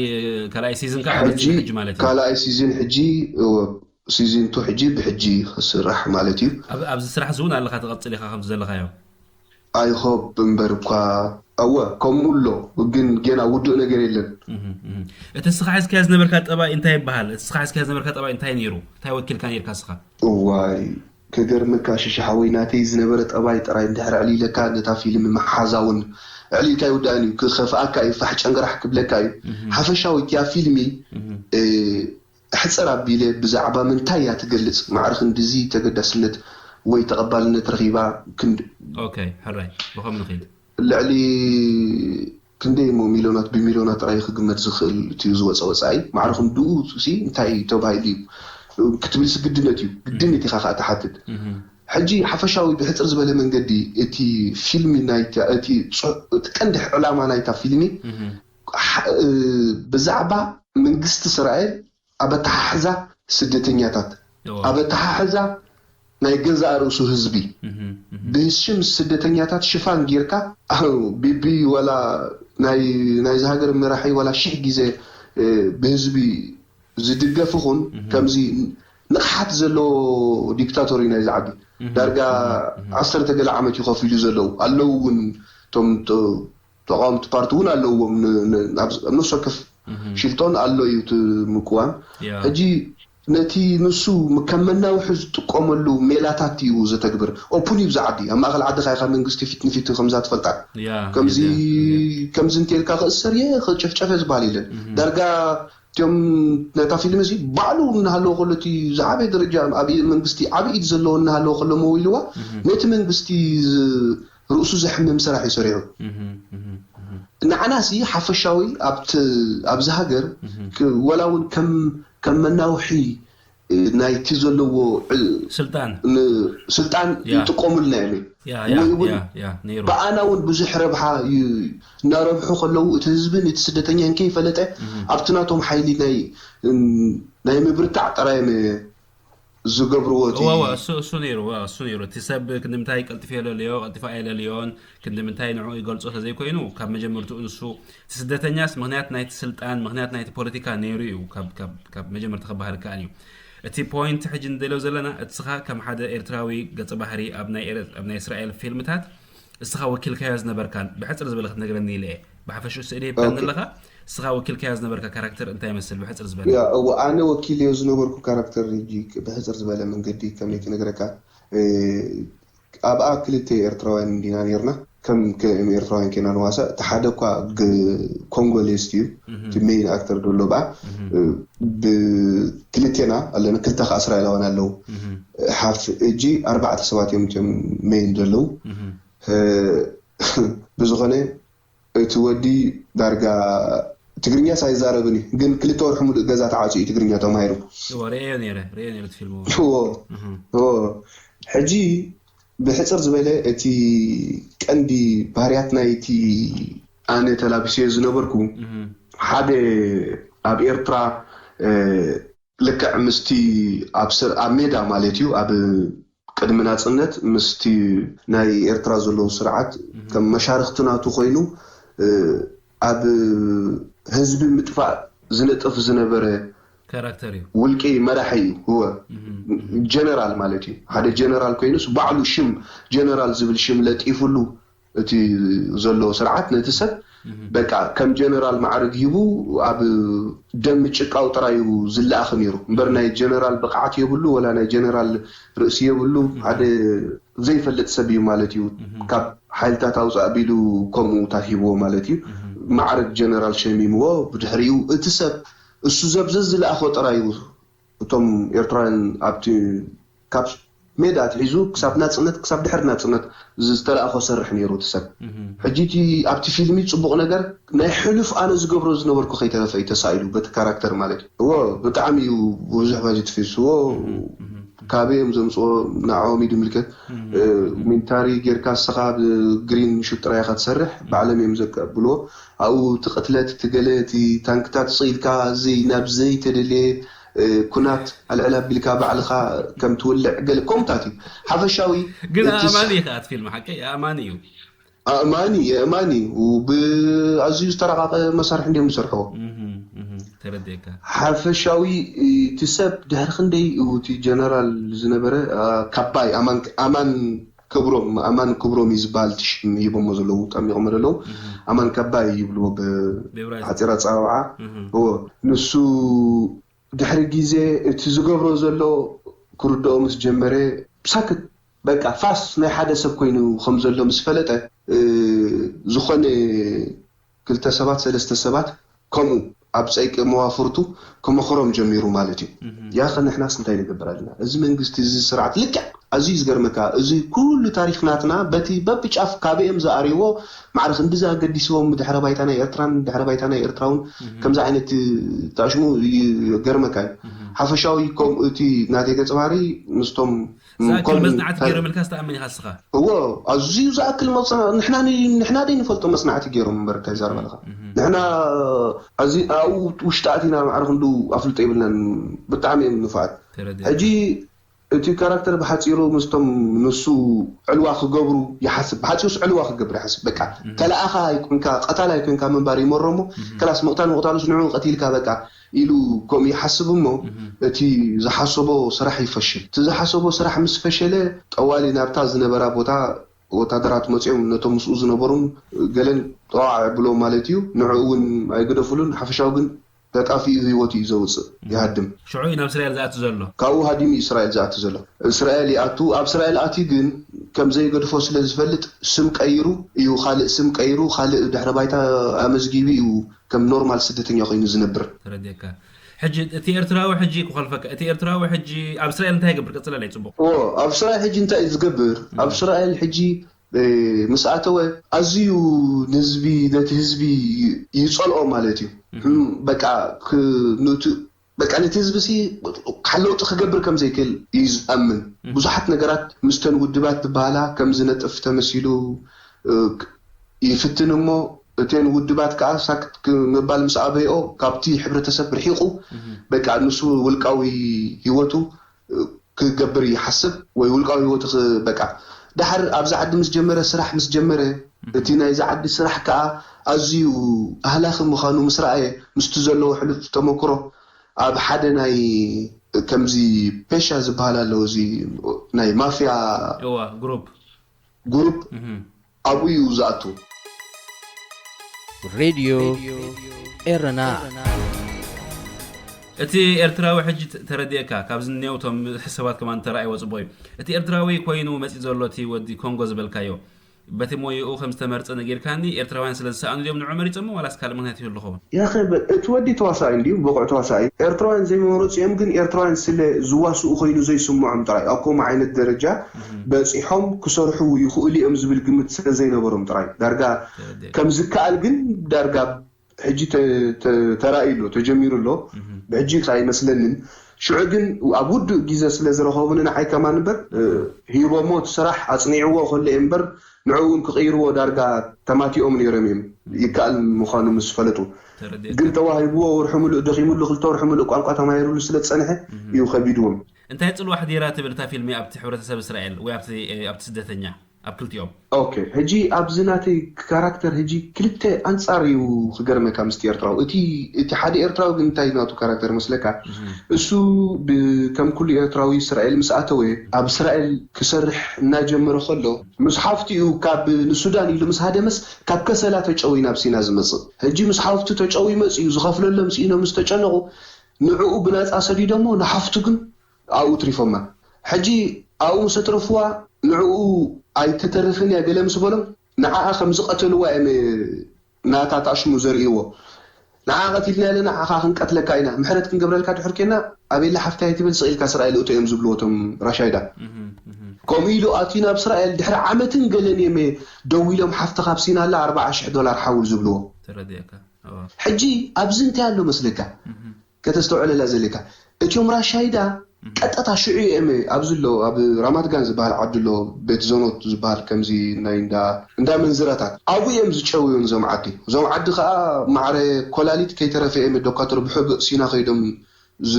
ካልኣይ ሲዝን ከዓ ሕጂ ሕጂ ማለት እዩ። ካልኣይ ሲዝን ሕጂ፣ እወ፣ ሲዝን ቱ ሕጂ ብሕጂ ክስራሕ ማለት እዩ። ኣብ- ኣብዚ ስራሕ እዚ እውን ኣለካ ትቐፅል ኢኻ ከምቲ ዘለካዮ። ኣይሆብ እምበር እኳ፣ እወ፣ ከምኡ ኣሎ፣ ግን ገና ውዱእ ነገር የለን። እቲ እስኻ ሒዝካዮ ዝነበርካ ጠባይ እንታይ ይበሃል? እቲ እስኻ ሒዝካዮ ዝነበርካ ጠባይ እንታይ ነይሩ? እንታይ ወኪልካ ነይርካ እስኻ? እዋይ፣ ከገርመካ ሽሻ ሓወይ፣ ናተይ ዝነበረ ጠባይ ጥራይ እንድሕር ዕሊለካ፣ ነታ ፊልም መሓዛ እውን ዕሊልካ ይውዳእን እዩ። ክኸፍኣካ እዩ፣ ፋሕ ጨንገራሕ ክብለካ እዩ። ሓፈሻዊ እቲያ ፊልሚ፣ እ፣ ሕፅር ኣቢለ ብዛዕባ ምንታይ እያ ትገልፅ? ማዕረ ክንድዚ ተገዳስነት ወይ ተቐባልነት ረኺባ፣ ክንድ- ኦኬ፣ ሕራይ፣ ብኸም ንኺድ። ልዕሊ ክንደይ እሞ ሚልዮናት ብሚልዮናት ጥራይ ክግመት ዝኽእል እትዩ ዝወፀ ወፃኢ፣ ማዕረ ክንድኡ ሲ እንታይ እዩ ተባሂሉ እዩ ክትብልሲ ግድነት እዩ። ግድነት ኢኻ ከዓ ትሓትት። ሕጂ ሓፈሻዊ ብሕፅር ዝበለ መንገዲ እቲ ፊልሚ ናይቲ እቲ ዕላማ ናይታ ፊልሚ ብዛዕባ መንግስቲ እስራኤል ኣብ ኣተሓሕዛ ስደተኛታት፣ ኣብ ኣተሓሕዛ ናይ ገዛእ ርእሱ ህዝቢ ብሽም ስደተኛታት ሽፋን ጌርካ፣ ቢቢ ዋላ ናይ ናይዚ ሃገር መራሒ ዋላ ሽሕ ግዜ ብህዝቢ ዝድገፍ ይኹን፣ ከምዚ ንቕሓት ዘለዎ ዲክታቶር እዩ ናይዚ ዓዲ። ዳርጋ ዓሰርተ ገለ ዓመት እዩ ከፊሉ ዘለዉ ኣለዉ እውን እቶም ተቃወምቲ ፓርቲ እውን ኣለውዎም። ኣብ ነፍሲ ወከፍ ሽልጦን ኣሎ እዩ እቲ ምቅዋም። ሕጂ ነቲ ንሱ ከም መናውሒ ዝጥቀመሉ ሜላታት እዩ ዘተግብር። ኦፕን እዩ ብዛ ዓዲ፣ ኣብ ማእኸል ዓዲ ካይካ መንግስቲ ፊት ንፊት ከምዛ ትፈልጣ ከምዚ ከምዚ እንተልካ ክእሰር እየ ክጨፍጨፈ ዝበሃል የለን። ዳርጋ እቲኦም ነታ ፊልም እዚ ባዕሉ እናሃለወ ከሎ እቲ ዝዓበየ ደረጃ ኣብ መንግስቲ ዓብዪ ኢድ ዘለዎ እናሃለወ ከሎ መዊልዋ ነቲ መንግስቲ ርእሱ ዘሕምም ስራሕ እዩ ሰሪሑ። ንዓና ሲ ሓፈሻዊ ኣብዚ ሃገር ወላ እውን ከም መናውሒ ናይቲ ዘለዎ ስልጣን ስልጣን ይጥቀሙልና እዮም። ወይ እውን ብኣና እውን ብዙሕ ረብሓ እናረብሑ ከለዉ እቲ ህዝብን እቲ ስደተኛን ከይፈለጠ ኣብቲ ናቶም ሓይሊ ናይ ምብርታዕ ጥራይ እዮም ዝገብርዎ እቲ እወ እወ እሱ እሱ ነይሩ እወ እሱ ነይሩ እቲ ሰብ ክንዲ ምንታይ ቀልጥፈ የለልዮ ቀልጥፈ ኣየለልዮን ክንዲ ምንታይ ንዕኡ ይገልጾ ተዘይኮይኑ ካብ መጀመርትኡ ንሱ እቲ ስደተኛስ ምክንያት ናይቲ ስልጣን ምክንያት ናይቲ ፖለቲካ ነይሩ እዩ ካብ ካብ ካብ መጀመርታ ክበሃል ከኣል እዩ እቲ point ሕጂ ንደልዮ ዘለና እትስኻ ከም ሓደ ኤርትራዊ ገጸ ባህሪ ኣብ ናይ ኤረ- ኣብ ናይ እስራኤል ፊልምታት እስኻ ወኪልካዮ ዝነበርካን ብሕጽር ዝበለ ክትነግረኒ ኢለ እየ ብሓፈሽኡ ስእሊ ሂብካኒ ኣለኻ እስኻ ወኪልካዮ ዝነበርካ ካራክተር እንታይ ይመስል ብሕፅር ዝበለ? ያ እወ ኣነ ወኪለዮ ዝነበርኩ ካራክተር ሕጂ ብሕፅር ዝበለ መንገዲ ከመይ ክነግረካ ኣብኣ ክልተ ኤርትራውያን እንዲና ነይርና ከም ከም ኤርትራውያን ኮይና ንዋሳእ እቲ ሓደ እኳ ኮንጎሌስት እዩ እቲ ሜይን ኣክተር ዘሎ ብኣ ብክልቴና ኣለና ክልተ ከዓ እስራኤላውያን ኣለዉ ሓፍ ሕጂ ኣርባዕተ ሰባት እዮም እቶም ሜይን ዘለዉ ብዝኾነ እቲ ወዲ ዳርጋ ትግርኛስ ኣይዛረብን እዩ ግን ክልተ ወርሒ ሙሉእ ገዛ ተዓፅዩ እዩ ትግርኛ ተማሂሩ። እወ ርእየዮ ነይረ ርእየዮ ነይረ እቲ ፊልም እውን። እዎ እዎ ሕጂ ብሕፅር ዝበለ እቲ ቀንዲ ባህርያት ናይቲ ኣነ ተላቢሰዮ ዝነበርኩ ሓደ ኣብ ኤርትራ ልክዕ ምስቲ ኣብ ሜዳ ማለት እዩ ኣብ ቅድሚ ናፅነት ምስቲ ናይ ኤርትራ ዘለዉ ስርዓት ከም መሻርክቲ ናቱ ኮይኑ ኣብ ህዝቢ ምጥፋእ ዝነጥፍ ዝነበረ ውልቂ መራሒ እዩ። እወ ጀነራል ማለት እዩ። ሓደ ጀነራል ኮይኑስ ባዕሉ ሽም ጀነራል ዝብል ሽም ለጢፉሉ እቲ ዘሎ ስርዓት ነቲ ሰብ በቃ ከም ጀነራል ማዕርግ ሂቡ ኣብ ደም ምጭቃው ጥራይ እዩ ዝለኣኽ ነይሩ እምበር ናይ ጀነራል ብቕዓት የብሉ ወላ ናይ ጀነራል ርእሲ የብሉ ሓደ ዘይፈልጥ ሰብ እዩ ማለት እዩ ካብ ሓይልታት ኣውፃእ ኣቢሉ ከምኡታት ሂብዎ ማለት እዩ ማዕርግ ጀነራል ሸሚምዎ ብድሕሪኡ እቲ ሰብ እሱ ዘብዘዝ ዝለኣኾ ጥራይ እዩ። እቶም ኤርትራውያን ኣብቲ ካብ ሜዳ ኣትሒዙ ክሳብ ናጽነት፣ ክሳብ ድሕሪ ናጽነት ዝተለኣኾ ሰርሕ ነይሩ እቲ ሰብ። ሕጂ እቲ ኣብቲ ፊልሚ ጽቡቕ ነገር ናይ ሕሉፍ ኣነ ዝገብሮ ዝነበርኩ ከይተረፈ እዩ ተሳኢሉ በቲ ካራክተር ማለት እዩ። እዎ ብጣዕሚ እዩ ብዙሕ ባጀት ፈሲስዎ። ካበይ እዮም ዘምፅዎ ንዕኦም እዩ ድምልከት። ሚሊታሪ ጌርካ ንስኻ ብግሪን ሹት ጥራይ ኢኻ ትሰርሕ፣ ባዕሎም እዮም ዘቀብልዎ። ኣብኡ እቲ ቅትለት እቲ ገለ እቲ ታንክታት ስቕ ኢልካ ዘይ ናብ ዘይተደልየ ኩናት ኣልዕል ኣቢልካ ባዕልኻ ከም ትውልዕ ገለ ከምኡታት እዩ ሓፈሻዊ። ግን እቲ ኣእማኒ እዩ ከኣ እቲ ፊልም ሓቀይ ኣእማኒ እዩ። ኣእማኒ የእማኒ ብኣዝዩ ዝተረቃቀ መሳርሒ እንዲዮም ዝሰርሕዎ። ተረዲእካ። ሓፈሻዊ እቲ ሰብ ድሕሪ ክንደይ እዩ እቲ ጀነራል ዝነበረ? ካባይ ኣማን ክብሮም፣ ኣማን ክብሮም እዩ ዝበሃል እቲ ሽም ሂቦሞ ዘለዉ ጠሚቆሞ ዘለዉ። ኣማን ካባይ ይብልዎ ብሓፂር ኣፀዋውዓ። እዎ ንሱ ድሕሪ ግዜ እቲ ዝገብሮ ዘሎ ክርድኦ ምስ ጀመረ ብሳክት በቃ ፋስ ናይ ሓደ ሰብ ኮይኑ ከም ዘሎ ምስ ፈለጠ ዝኾነ ክልተ ሰባት ሰለስተ ሰባት ከምኡ ኣብ ፀይቂ መዋፍርቱ ክመኽሮም ጀሚሩ ማለት እዩ። ያኸ ንሕናስ እንታይ ንገብር ኣለና? እዚ መንግስቲ እዚ ስርዓት ልክዕ ኣዝዩ ዝገርመካ እዚ ኩሉ ታሪክ ናትና በቲ በብጫፍ ካበኦም ዝኣርይዎ ማዕረ ክንድዚ ኣገዲስዎም ድሕረ ባይታ ናይ ኤርትራን ድሕረ ባይታ ናይ ኤርትራውን ከምዚ ዓይነት ታሽሙ ይገርመካ እዩ። ሓፈሻዊ ከምኡ እቲ ናተይ ገጸ ባህሪ ምስቶም ዝኣክል መጽናዕቲ ገይሮም ኢልካ ዝተኣምን ኢኻ እስኻ። እዎ ኣዝዩ ዝኣክል መጽና ንሕና ንሕና ደይ ንፈልጦ መጽናዕቲ ገይሮም እምበር እንታይ ዛረባ ኣለኻ? ንሕና ኣብዚ ኣብኡ ውሽጢ ኣቲና ማዕረ ክንዱ ኣፍልጦ የብልናን። ብጣዕሚ እዮም ንፉዓት። ሕጂ እቲ ካራክተር ብሓፂሩ ምስቶም ንሱ ዕልዋ ክገብሩ ይሓስብ። ብሓፂሩስ ዕልዋ ክገብር ይሓስብ። በቃ ተለኣኻ ኣይኮንካ ቀታል ኣይኮንካ ምንባር ይመሮ እሞ ከላስ ምቕታል ምቕታሉስ ንዑ ቀቲልካ በቃ ኢሉ ከምኡ ይሓስብ እሞ እቲ ዝሓሰቦ ስራሕ ይፈሽል። እቲ ዝሓሰቦ ስራሕ ምስ ፈሸለ ጠዋሊ ናብታ ዝነበራ ቦታ ወታደራት መፂኦም ነቶም ምስኡ ዝነበሩን ገለን ጠዋዕ ብሎ ማለት እዩ። ንዕኡ እውን ኣይገደፉሉን። ሓፈሻዊ ግን ተጣፊኡ ህይወቱ እዩ ዘውፅእ ይሃድም። ሽዑ እዩ ናብ እስራኤል ዝኣቱ ዘሎ። ካብኡ ሃዲሙ እዩ እስራኤል ዝኣቱ ዘሎ። እስራኤል ይኣቱ። ኣብ እስራኤል ኣትዩ ግን ከም ዘይገድፎ ስለ ዝፈልጥ ስም ቀይሩ እዩ፣ ካልእ ስም ቀይሩ ካልእ ድሕረ ባይታ ኣመዝጊቡ እዩ ከም ኖርማል ስደተኛ ኮይኑ ዝነብር። ተረዲእካ። ሕጂ እቲ ኤርትራዊ ሕጂ ክኸልፈካ እቲ ኤርትራዊ ሕጂ ኣብ እስራኤል እንታይ ይገብር? ቀጽለለይ ጽቡቕ። ኦ ኣብ እስራኤል ሕጂ እንታይ እዩ ዝገብር? ኣብ እስራኤል ሕጂ ምስ ኣተወ ኣዝዩ ንህዝቢ ነቲ ህዝቢ ይፀልኦ ማለት እዩ። በቃ ነቲ ህዝቢ ሲ ካብ ለውጢ ክገብር ከም ዘይክእል እዩ ዝኣምን። ብዙሓት ነገራት ምስተን ውድባት ዝበሃላ ከም ዝነጥፍ ተመሲሉ ይፍትን እሞ እተን ውድባት ከዓ ሳክት ምባል ምስ ኣበይኦ ካብቲ ሕብረተሰብ ርሒቁ በቃ ንሱ ውልቃዊ ህይወቱ ክገብር ይሓስብ ወይ ውልቃዊ ህይወቱ በቃ ዳሕር ኣብዚ ዓዲ ምስ ጀመረ ስራሕ ምስ ጀመረ እቲ ናይዚ ዓዲ ስራሕ ከዓ ኣዝዩ ኣህላኺ ምዃኑ ምስ ረኣየ ምስቲ ዘለዎ ሕሉፍ ተመክሮ ኣብ ሓደ ናይ ከምዚ ፔሻ ዝበሃል ኣለዉ እዚ ናይ ማፍያ እዋ ግሩፕ ግሩፕ ኣብኡ እዩ ዝኣቱ። ሬድዮ ኤረና እቲ ኤርትራዊ ሕጂ ተረዲእካ ካብዚ እኒአው እቶም ሰባት ከማን ተረኣይዎ ፅቡቅ እዩ። እቲ ኤርትራዊ ኮይኑ መፂ ዘሎ እቲ ወዲ ኮንጎ ዝበልካዮ በቲ ሞይኡ ከም ዝተመርፀ ነጊርካኒ ኤርትራውያን ስለ ዝሰኣኑ ድዮም ንዑ መሪፆሞ ዋላስ ካልእ ምክንያት ይህሉ ኸውን? ያኸ እቲ ወዲ ተዋሳኢ እንድዩ ብቑዕ ተዋሳኢ ኤርትራውያን ዘይመረፁ እዮም ግን ኤርትራውያን ስለ ዝዋስኡ ኮይኑ ዘይስምዖም ጥራይ ኣብ ከምኡ ዓይነት ደረጃ በፂሖም ክሰርሑ ይኽእሉ እዮም ዝብል ግምት ስለ ዘይነበሮም ጥራይ ዳርጋ ከም ዝከኣል ግን ዳርጋ ሕጂ ተራእዩ ኣሎ ተጀሚሩ ኣሎ ብሕጂ ኣይመስለንን ሽዑ ግን ኣብ ውዱእ ግዜ ስለ ዝረኸቡ ንዓይ ከማን እምበር ሂቦሞ እቲ ስራሕ ኣፅኒዕዎ ከሎ እየ እምበር ንዕኡ እውን ክቕይርዎ ዳርጋ ተማቲኦም ነይሮም እዮም ይከኣል ምዃኑ ምስ ፈለጡ ግን ተዋሂብዎ ወርሑ ምሉእ ደኺሙሉ ክልተ ወርሑ ምሉእ ቋንቋ ተማሂሩሉ ስለ ዝፀንሐ እዩ ከቢድዎም እንታይ ፅልዋ ኣሕዲራ ትብል እታ ፊልሚ ኣብቲ ሕብረተሰብ እስራኤል ወይ ኣብቲ ስደተኛ ኣብ ክልቲኦም ኦኬ ሕጂ ኣብዚ ናተይ ካራክተር ሕጂ ክልተ ኣንፃር እዩ ክገርመካ ምስቲ ኤርትራዊ እቲ እቲ ሓደ ኤርትራዊ ግን እንታይ ናቱ ካራክተር መስለካ እሱ ከም ኩሉ ኤርትራዊ እስራኤል ምስ ኣተወ ኣብ እስራኤል ክሰርሕ እናጀመረ ከሎ ምስ ሓፍቱ እዩ ካብ ንሱዳን ኢሉ ምስ ሃደመስ ካብ ከሰላ ተጨዊ ናብ ሲና ዝመፅእ ሕጂ ምስ ሓፍቱ ተጨዊ መፅኡ ዝኸፍለሎም ስኢኖም ምስ ተጨነቑ ንዕኡ ብናፃ ሰዲዶሞ ንሓፍቱ ግን ኣብኡ ትሪፎማ ሕጂ ኣብኡ ምስ ኣትረፍዋ ንዕኡ ኣይትተርፍን እያ ገለ ምስ በሎም ንዓኣ ከም ዝቐተልዋ እዮም ናታ ታሽሙ ዘርእይዎ ንዓ ቀቲልና ኣለና፣ ንዓኻ ክንቀትለካ ኢና፣ ምሕረት ክንገብረልካ ድሕር ኬና ኣቤላ ሓፍታይ ትብል ስቕ ኢልካ እስራኤል እቶ እዮም ዝብልዎ እቶም ራሻይዳ። ከምኡ ኢሉ ኣትዩ ናብ እስራኤል። ድሕሪ ዓመትን ገለን እዮም ደው ኢሎም ሓፍትኻ ኣብ ሲና ኣላ ኣርብዓ ሽሕ ዶላር ሓውል ዝብልዎ። ተረዲእካ። ሕጂ ኣብዚ እንታይ ኣሎ መስለካ? ከተስተውዕለላ ዘለካ፣ እቲኦም ራሻይዳ ቀጥታ ሽዑ እዮም ኣብዚ ኣሎ ኣብ ራማት ጋን ዝበሃል ዓዲ ኣሎ፣ ቤት ዘኖት ዝበሃል፣ ከምዚ ናይ እንዳ እንዳ መንዝራታት ኣብኡ እዮም ዝጨውዩን እዞም ዓዲ። እዞም ዓዲ ከዓ ማዕረ ኮላሊት ከይተረፈ እዮም ዶካተር ብሕቡእ ሲና ከይዶም ዝ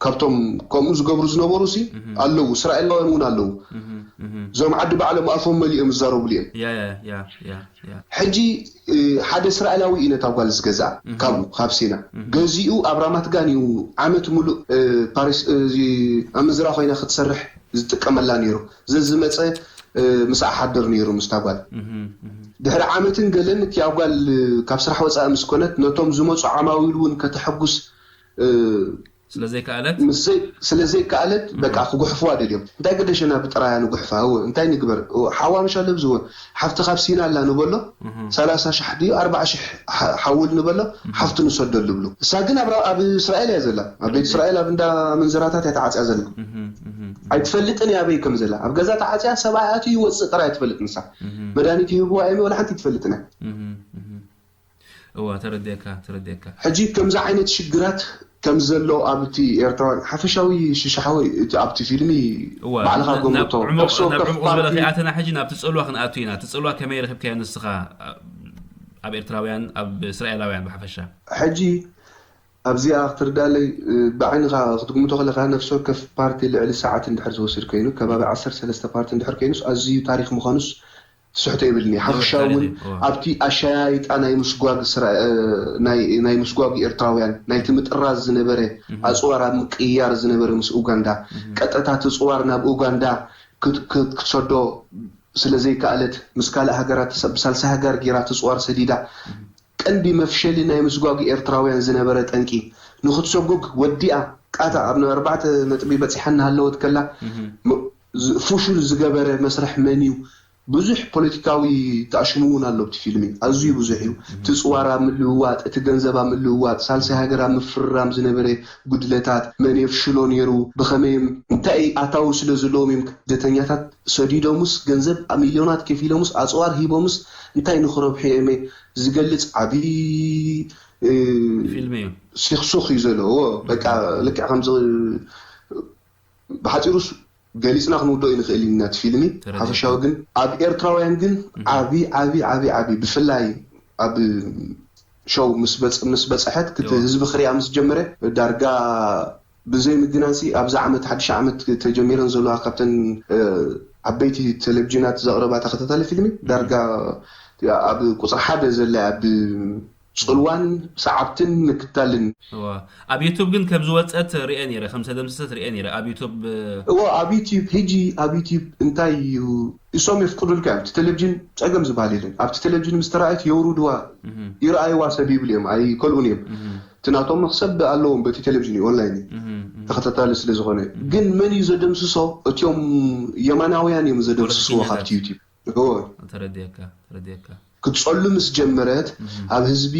ካብቶም ከምኡ ዝገብሩ ዝነበሩ ሲ ኣለዉ፣ እስራኤላውያን እውን ኣለዉ። እዞም ዓዲ ባዕሎም ኣፎም መሊኦም ዝዛረቡሉ እዮም። ያ ያ ያ ያ ያ ሕጂ እ፣ ሓደ እስራኤላዊ እዩ ነታ ጓል ዝገዝኣ ካብኡ ካብ ሲና ገዚኡ ኣብ ራማት ጋን እዩ ዓመት ሙሉእ እ፣ ፓሪስ እዚ ኣመንዝራ ኮይና ክትሰርሕ ዝጥቀመላ ነይሩ። ዘዝመፀ እ፣ ምስኣ ሓድር ነይሩ ምስታ ጓል። ድሕሪ ዓመትን ገለን እቲኣ ጓል እ፣ ካብ ስራሕ ወፃኢ ምስ ኮነት ነቶም ዝመፁ ዓማዊል እውን ከተሐጉስ እ፣ ስለዘይከኣለት ምስ ዘይ- ስለ ዘይከኣለት በቃ ክጉሕፍዋ ደልዮም። እንታይ ገደሸና ብጥራያ ንጉሕፋ? እወ እንታይ ንግበር? እወ ሓዋ ምሽ ኣለብዝወ ሓፍቲ ካብ ሲና ኣላ ንበሎ ሰላሳ ሽሕ ድዩ ኣርባዓ ሽሕ ሓ- ሓውል ንበሎ ሓፍቲ ንሰደሉ ብሉ። እሳ ግን ኣብ ራ- ኣብ እስራኤል እያ ዘላ። ኣብ ቤት እስራኤል ኣብ እንዳ መንዘራታት እያ ተዓፅያ ዘላ። ኣይትፈልጥን እያ ኣበይ ከም ዘላ። ኣብ ገዛ ተዓፅያ ሰብኣይ ኣትዩ ይወፅእ ጥራይ እያ ትፈልጥ ንሳ። መድሃኒት ይህብዋ እዮም ወላ ሓንቲ ኣይትፈልጥን እያ። እዋ ተረዲእካ ተረዲእካ ሕጂ ከምዚ ዓይነት ሽግራት ከም ዘሎ ኣብቲ ኤርትራውያን ሓፈሻዊ ሽሻሓወይ እቲ ኣብቲ ፊልሚ እዋ ባዕልኻ ናብ- ናብ ገምቶ ዕሙቕ- ነፍሲ ናብ ወከፍ ዕሙቕ ዝበለ ፓርቲ ከይኣተና ሕጂ ናብቲ ፀልዋ ክንኣቱ ኢና እቲ ፀልዋ ከመይ ረኺብካዮ ንስኻ ኣብ- ኣብ ኤርትራውያን ኣብ እስራኤላውያን ብሓፈሻ ሕጂ ኣብዚኣ ክትርዳለይ እ፣ ብዓይንኻ ክትግምቶ ከለካ ነፍሲ ወከፍ ፓርቲ ልዕሊ ሰዓት እንድሕር ዝወስድ ኮይኑ ከባቢ ዓሰርተ ሰለስተ ፓርቲ እንድሕር ኮይኑስ ኣዝዩ ታሪክ ምዃኑስ ትስሕቶ የብልኒ ሓፈሻዊ እውን ኣብቲ ኣሻያይጣ ናይ ምስጓግ ስራ- እ፣ ናይ ናይ ምስጓግ ኤርትራውያን ናይቲ ምጥራዝ ዝነበረ ኣፅዋር ኣብ ምቅያር ዝነበረ ምስ ኡጋንዳ ቀጥታ እቲ ፅዋር ናብ ኡጋንዳ ክት- ክት- ክትሰዶ ስለ ዘይከኣለት ምስ ካልእ ሃገራት ሰብ ብሳልሳይ ሃገር ጌራ እቲ ፅዋር ሰዲዳ ቀንዲ መፍሸሊ ናይ ምስጓግ ኤርትራውያን ዝነበረ ጠንቂ ንክትሰጉግ ወዲኣ ቃታ ኣብ ኣርባዕተ ነጥቢ በፂሓ እናሃለወት ከላ ም- ዝ- ፍሹል ዝገበረ መስርሕ መን እዩ? ብዙሕ ፖለቲካዊ ተኣሽሙ እውን ኣሎ ኣብቲ ፊልሚ፣ ኣዝዩ ብዙሕ እዩ። እቲ ፅዋር ኣብ ምልውዋጥ፣ እቲ ገንዘብ ኣብ ምልውዋጥ፣ ሳልሳይ ሃገር ኣብ ምፍርራም ዝነበረ ጉድለታት፣ መን የፍሽሎ ነይሩ፣ ብኸመይ እዮም፣ እንታይ ኣታዊ ስለ ዘለዎም እዮም ስደተኛታት ሰዲዶምስ ገንዘብ ሚልዮናት ከፊሎምስ ኣፅዋር ሂቦምስ እንታይ ንክረብሑ እዮም ዝገልፅ ዓብዪ እ፣ ፊልም እዩ ሲክሱክ እዩ ዘለዎ። በቃ ልክዕ ከምዚ ብሓፂሩስ ገሊፅና ክንውዶ ይንኽእል ኢና እቲ ፊልሚ ተረዲኡ። ሓፈሻዊ ግን ኣብ ኤርትራውያን ግን ዓቢ ዓቢ ዓቢ ዓቢ ብፍላይ ኣብ ሸው ምስ በፅ- ምስ በፅሐት ክት እዋ። ህዝቢ ክሪኣ ምስ ጀመረ ዳርጋ ብዘይ ምግናንሲ ኣብዚ ዓመት ሓድሽ ዓመት ተጀሚረን ዘለዋ ካብተን እ፣ ዓበይቲ ቴሌቪዥናት ዘቕረባ ተኸታታሊ ፊልሚ ዳርጋ ኣብ ቁፅሪ ሓደ ዘላ ኣብ ፅልዋን ሰዓብትን ምክታልን እዋ ኣብ ዩቱብ ግን ከም ዝወፀት ሪአ ነይረ ከም ዝተደምሰሰት ሪአ ነይረ ኣብ ዩቱብ እዎ ኣብ ዩቲብ ሕጂ ኣብ ዩቲብ እንታይ እዩ እሶም የፍቅዱልካ እዮም እቲ ቴሌቪዥን ፀገም ዝበሃል የለን ኣብቲ ቴሌቪዥን ምስ ተረኣየት የውርድዋ ይረኣይዋ ሰብ ይብል እዮም ኣይከልኡን እዮም እቲ ናቶም መክሰብ ኣለዎም በቲ ቴሌቪዥን እዩ ኦንላይን እዩ ተኸታታሊ ስለ ዝኾነ ግን መን እዩ ዘደምስሶ እቲኦም የማናውያን እዮም ዘደምስስዎ ፖለቲከኛታት። ካብቲ ዩቲብ እዎ ተረዲእካ ተረዲእካ ክትፀሉ ምስ ጀመረት ኣብ ህዝቢ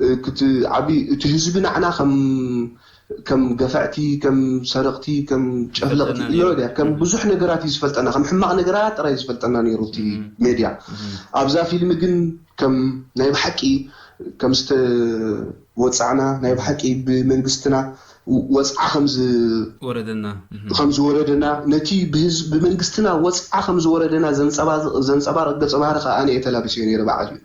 እ፣ ክት- ዓቢ እቲ ህዝቢ ንዓና ከም ከም ገፈዕቲ ከም ሰረቕቲ ከም ጨፍለቕቲ ዝፈልጠና ኢሎ ነይሩ። ድያ ከም ብዙሕ ነገራት እዩ ዝፈልጠና ከም ሕማቕ ነገራት ጥራይ እዩ ዝፈልጠና ነይሩ እቲ ሜድያ ኣብዛ ፊልሚ ግን ከም ናይ ብሓቂ ከም ዝተወፃዕና ናይ ብሓቂ ብመንግስትና ወፅዓ ከም ዝ- ወረደና ከም ዝወረደና ነቲ ብህዝብ ብመንግስትና ወፅዓ ከም ዝወረደና ዘንፀባ- ዘንፀባርቕ ገፀ ባህሪ ከዓ ኣነ እየ ተላቢሰዮ ነይረ በዓል እዩ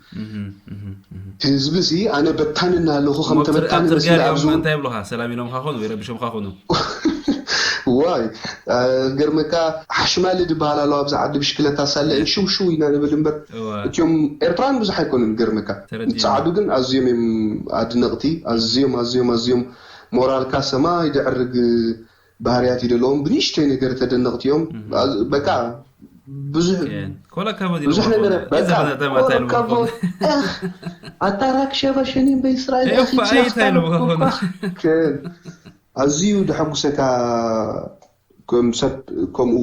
ህዝቢ ሲ ኣነ በታኒ እናሃለኹ ከም ተበታኒ ኣብቲ መሲለ ርጋር ኣብዚ እዮም እንታይ ይብሉኻ ሰላም ኢሎምካ ኾኑ ወይ ረቢሾምካ ኾኑ ዋይ ገርመካ ሓሽማሊ ዝበሃል ኣሎ ኣብዚ ዓዲ ብሽክለታ ሳለ ሽውሽው ኢና ንብል እምበር እዋ እቲኦም ኤርትራን ብዙሕ ኣይኮኑን ገርመካ ተረዲእና። ፃዕዱ ግን ኣዝዮም እዮም ኣድነቕቲ ኣዝዮም ኣዝዮም ኣዝዮም ሞራልካ ሰማይ ድዕርግ ባህርያት እዩ ዘለዎም ብንእሽተይ ነገር ተደነቕቲ እዮም ኣዝ- በቃ ብዙሕ ኮላ ካብ ብዙሕ ነገር በቃ ኮላ ካብ ኣታ ራክሸባ ሸኒን በይስራኤል እኮ ኣይታ ኢሎምካ ኾኑ ኣዝዩ ደሐጉሰካ ከም ሰብ ከምኡ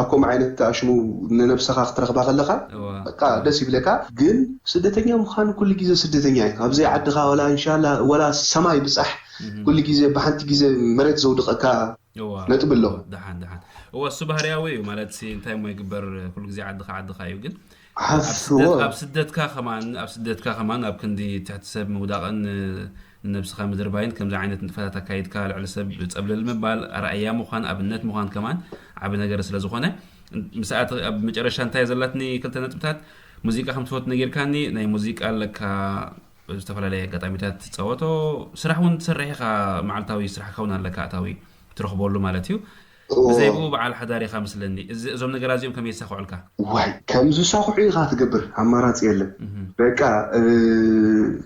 ኣኮም ዓይነት ኣሽሙ ንነብስኻ ክትረኽባ ከለኻ እዋ በቃ ደስ ይብለካ። ግን ስደተኛ ምዃን ኩሉ ግዜ ስደተኛ እዩ። ኣብ ዘይዓድኻ ዋላ እንሻላ ዋላ ሰማይ ብጻሕ ኩሉ ግዜ ብሓንቲ ግዜ መሬት ዘውድቐካ እዋ ነጥቢ ኣሎ። ደሓን ደሓን እዋ እሱ ባህርያዊ እዩ ማለት ሲ እንታይ እሞ ይግበር ኩሉ ግዜ ዓድኻ ዓድኻ እዩ ግን ሓፍ ኣብ ስደት ኣብ ስደትካ ከማን ኣብ ስደትካ ከማን ኣብ ክንዲ ትሕቲ ሰብ ምውዳቕን ንነብስኻ ምድርባይን ከምዚ ዓይነት ንጥፈታት ኣካይድካ ልዕሊ ሰብ ጸብለል ምባል ኣርኣያ ምዃን ኣብነት ምዃን ከማን ዓቢ ነገር ስለ ዝኾነ ምስ ኣት- ኣብ መጨረሻ እንታይ ዘለትኒ ክልተ ነጥብታት ሙዚቃ ከም ትፈቱ ነጊርካኒ ናይ ሙዚቃ ኣለካ ዝተፈላለዩ ኣጋጣሚታት ትፃወቶ ስራሕ እውን ትሰርሕ ኢኻ መዓልታዊ ስራሕካ እውን ኣለካ ኣታዊ ትረኽበሉ ማለት እዩ ብዘይ ብኡ በዓል ሓዳር ኢኻ ምስለኒ እዚ እዞም ነገራት እዚኦም ከመይ ይሳኽዑልካ ዋይ ከምዚ ሳኹዑ ኢኻ ትገብር ኣማራፂ የለን። በቃ እ፣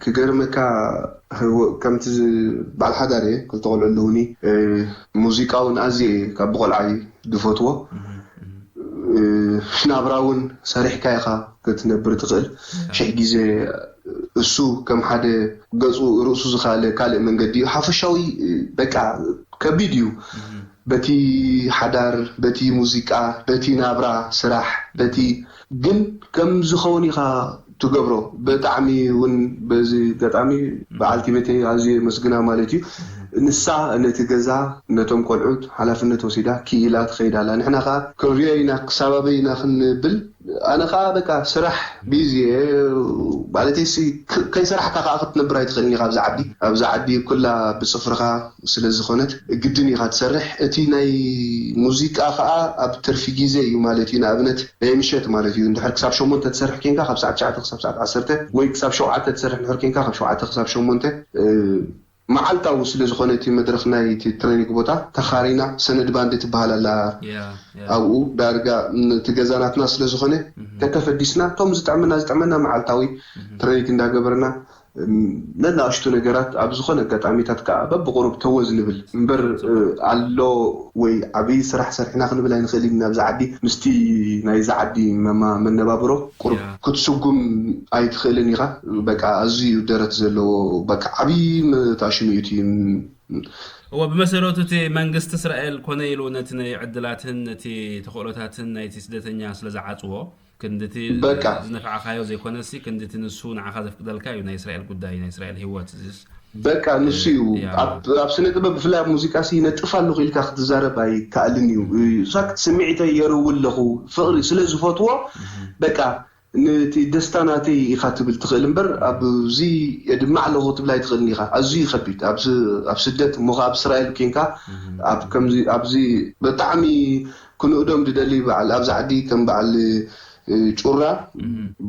ክገርመካ ህወ- ከምቲ ዝ- በዓል ሓዳር እየ ክልተ ቆልዑ ኣለውኒ። እ፣ ሙዚቃ እውን ኣዝየ እየ ካብ ብቆልዓይ ዝፈትዎ። እ፣ ናብራ እውን ሰሪሕካ ኢኻ ክትነብር ትኽእል። ሽሕ ግዜ እሱ ከም ሓደ ገፁ ርእሱ ዝኻለ ካልእ መንገዲ እዩ። ሓፈሻዊ እ፣ በቃ ከቢድ እዩ። በቲ ሓዳር፣ በቲ ሙዚቃ፣ በቲ ናብራ፣ ስራሕ፣ በቲ ግን ከም ዝኸውን ኢኻ ትገብሮ። ብጣዕሚ እውን በዚ ኣጋጣሚ በዓልቲ ቤተይ ኣዝየ የመስግና ማለት እዩ። ንሳ ነቲ ገዛ ነቶም ቆልዑት ሓላፍነት ወሲዳ ክኢላ ትኸይድ ኣላ። ንሕና ከዓ ክንሪኦ ኢና ክሳብ ኣበይ ኢና ክንብል ኣነ ከዓ በቃ ስራሕ ቢዚ እየ ማለተይ ሲ ክ- ከይሰራሕካ ከዓ ክትነብር ኣይትኽእልን ኢኻ ኣብዚ ዓዲ ኣብዚ ዓዲ ኩላ ብፅፍርኻ ስለ ዝኾነት ግድን ኢኻ ትሰርሕ እቲ ናይ ሙዚቃ ከዓ ኣብ ትርፊ ግዜ እዩ ማለት እዩ ንኣብነት ናይ ምሸት ማለት እዩ እንድሕር ክሳብ ሸሞንተ ትሰርሕ ኬንካ ካብ ሰዓት ትሽዓተ ክሳብ ሰዓት ዓሰርተ ወይ ክሳብ ሸውዓተ ትሰርሕ እንድሕር ኬንካ ካብ ሸውዓተ ክሳብ ሸሞንተ እ፣ መዓልታዊ ስለ ዝኾነ እቲ መድረኽ ናይ እቲ ትሬኒንግ ቦታ ተኻሪና ሰነድ ባንድ ትበሃል ኣላ ያ ያ ኣብኡ ዳርጋ ም- እቲ ገዛ ናትና ስለ ዝኾነ ተተፈዲስና እቶም ዝጥዕመና ዝጥዕመና መዓልታዊ ትሬኒንግ እንዳገበርና እም፣ ነናእሽቱ ነገራት ኣብ ዝኾነ ኣጋጣሚታት ከዓ በብቁሩብ ተወዝ ንብል እምበር እ፣ ኣሎ ወይ ዓብዪ ስራሕ ሰሪሕና ክንብል ኣይንኽእል ኢና ኣብዚ ዓዲ ምስቲ ናይዚ ዓዲ መማ- መነባብሮ ቁሩብ ያ ክትስጉም ኣይትኽእልን ኢኻ። በቃ ኣዝዩ ደረት ዘለዎ በቃ ዓብዪ መታሽሙ እዩ እቲ እወ ብመሰረቱ እቲ መንግስቲ እስራኤል ኮነ ኢሉ ነቲ ናይ ዕድላትን ነቲ ተኽእሎታትን ናይቲ ስደተኛ ስለ ዝዓፅዎ ክንድቲ በቃ። ዝነፍዓኻዮ ዘይኮነሲ ክንድቲ ንሱ ንዓኻ ዘፍቅደልካ እዩ ናይ እስራኤል ጉዳይ ናይ እስራኤል ህይወት እዚስ በቃ ንሱ እዩ ያ። ኣብ ኣብ ስነ ጥበብ ብፍላይ ኣብ ሙዚቃ ሲ ነጥፍ ኣለኹ ኢልካ ክትዛረብ ኣይከኣልን እዩ። እሳክ ስምዒተይ የርው ኣለኹ ፍቕሪ ስለ ዝፈትዎ በቃ ነቲ ደስታ ናተይ ኢኻ ትብል ትኽእል እምበር ኣብዚ የድምዕ ኣለኹ ክትብል ኣይትኽእልን ኢኻ። ኣዝዩ ከቢድ ኣብ ስ- ኣብ ስደት እሞ ከኣ ኣብ እስራኤል ኬንካ ኣብ ከምዚ ኣብዚ ብጣዕሚ ክንእዶም ድደሊ በዓል ኣብዚ ዓዲ ከም በዓል እ፣ ጩራ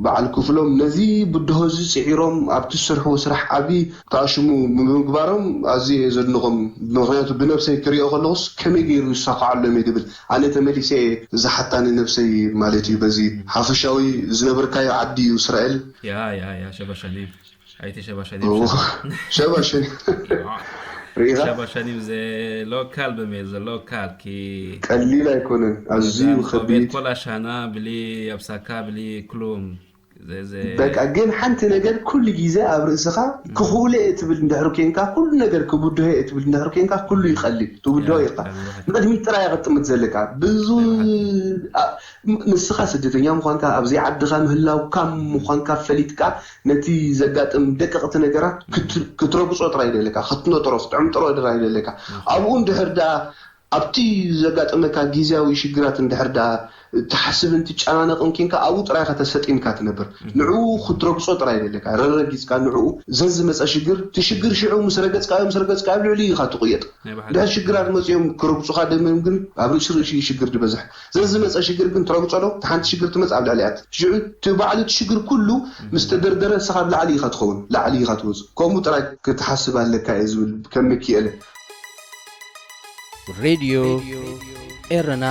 በዓል ክፍሎም ነዚ ብድሆ እዚ ፅዒሮም ኣብቲ ዝሰርሕዎ ስራሕ ዓብዪ ተኣሽሙ ብምግባሮም ኣዝየ እየ ዘድንቖም። ምኽንያቱ ብነብሰይ ክሪኦ ከለኹስ ከመይ ገይሩ ይሳኽዓሎም እየ ድብል። ኣነ ተመሊሰ እየ ዝሓታ ንነብሰይ ማለት እዩ። በዚ ሓፈሻዊ ዝነበርካዮ ዓዲ እዩ እስራኤል። ያ ያ ያ ሸባሻኒ ኣይቲ ሸባሻኒ ሸባሽን ርኢኻ ሸባሻኒ ዘ ሎካል በሜል ዘ ሎካል ኪ ቀሊል ኣይኮነን፣ ኣዝዩ ከቢድ። ኮላ ሻና ብሊ ኣብሳካ ብሊ ክሉም ዘ- ዘ- በቃ ግን ሓንቲ ነገር ኩሉ ግዜ ኣብ ርእስኻ ክኽእሎ እየ ትብል እንድሕር ኮንካ፣ ኩሉ ነገር ክብድሆ እየ ትብል እንድሕር ኮንካ፣ ኩሉ ይቐልል፣ ትብድሆ ያ፣ ኢኻ። ያ፣ ንብረት። ንቕድሚት ጥራይ እያ ክትጥምት ዘለካ። ብዙ ናይ ብሓቂ። ኣ- ም- ንስኻ ስደተኛ ምዃንካ፣ ኣብ ዘይዓድኻ ምህላውካ ምዃንካ ፈሊጥካ፣ ነቲ ዘጋጥም ደቀቕቲ ነገራት ክት- ክትረግጾ ጥራይ ደለካ፣ ክትነጥሮ፣ ክትዕምጥሮ ጥራይ ደለካ። ኣብኡ እንድሕር ደኣ ኣብቲ ዘጋጠመካ ግዝያዊ ሽግራት እንድሕር ደኣ ትሓስብን ትጨናነቕን ኬንካ ኣብኡ ጥራይ ኢኻ ተሰጢምካ ትነብር። ንዕኡ ክትረግጾ ጥራይ የድልየካ። ረረጊጽካ ንዕኡ ዘዝመጸ ሽግር፣ እቲ ሽግር ሽዑ ምስ ረገጽካዮ፣ ምስ ረገጽካዮ ኣብ ልዕሊኡ ኢኻ ትቕየጥ። ናይ ብሓቂ። ድሕር ሽግራት መጺኦም ክረግጹኻ ደምም ግን ኣብ ርእሲ ርእሲ እዩ ሽግር ዝበዝሕ። ዘዝመጸ ሽግር ግን ትረግጾ ዶ? እቲ ሓንቲ ሽግር ትመጽእ ኣብ ልዕሊኣ። ሽዑ እቲ ባዕሉ እቲ ሽግር ኩሉ ምስ ተደርደረ ንስኻ ኣብ ላዕሊ ኢኻ ትኸውን፣ ላዕሊ ኢኻ ትወጽእ። ከምኡ ጥራይ ክትሓስብ ኣለካ እየ ዝብል ከም ሚኪኤለ። ሬድዮ ኤረና።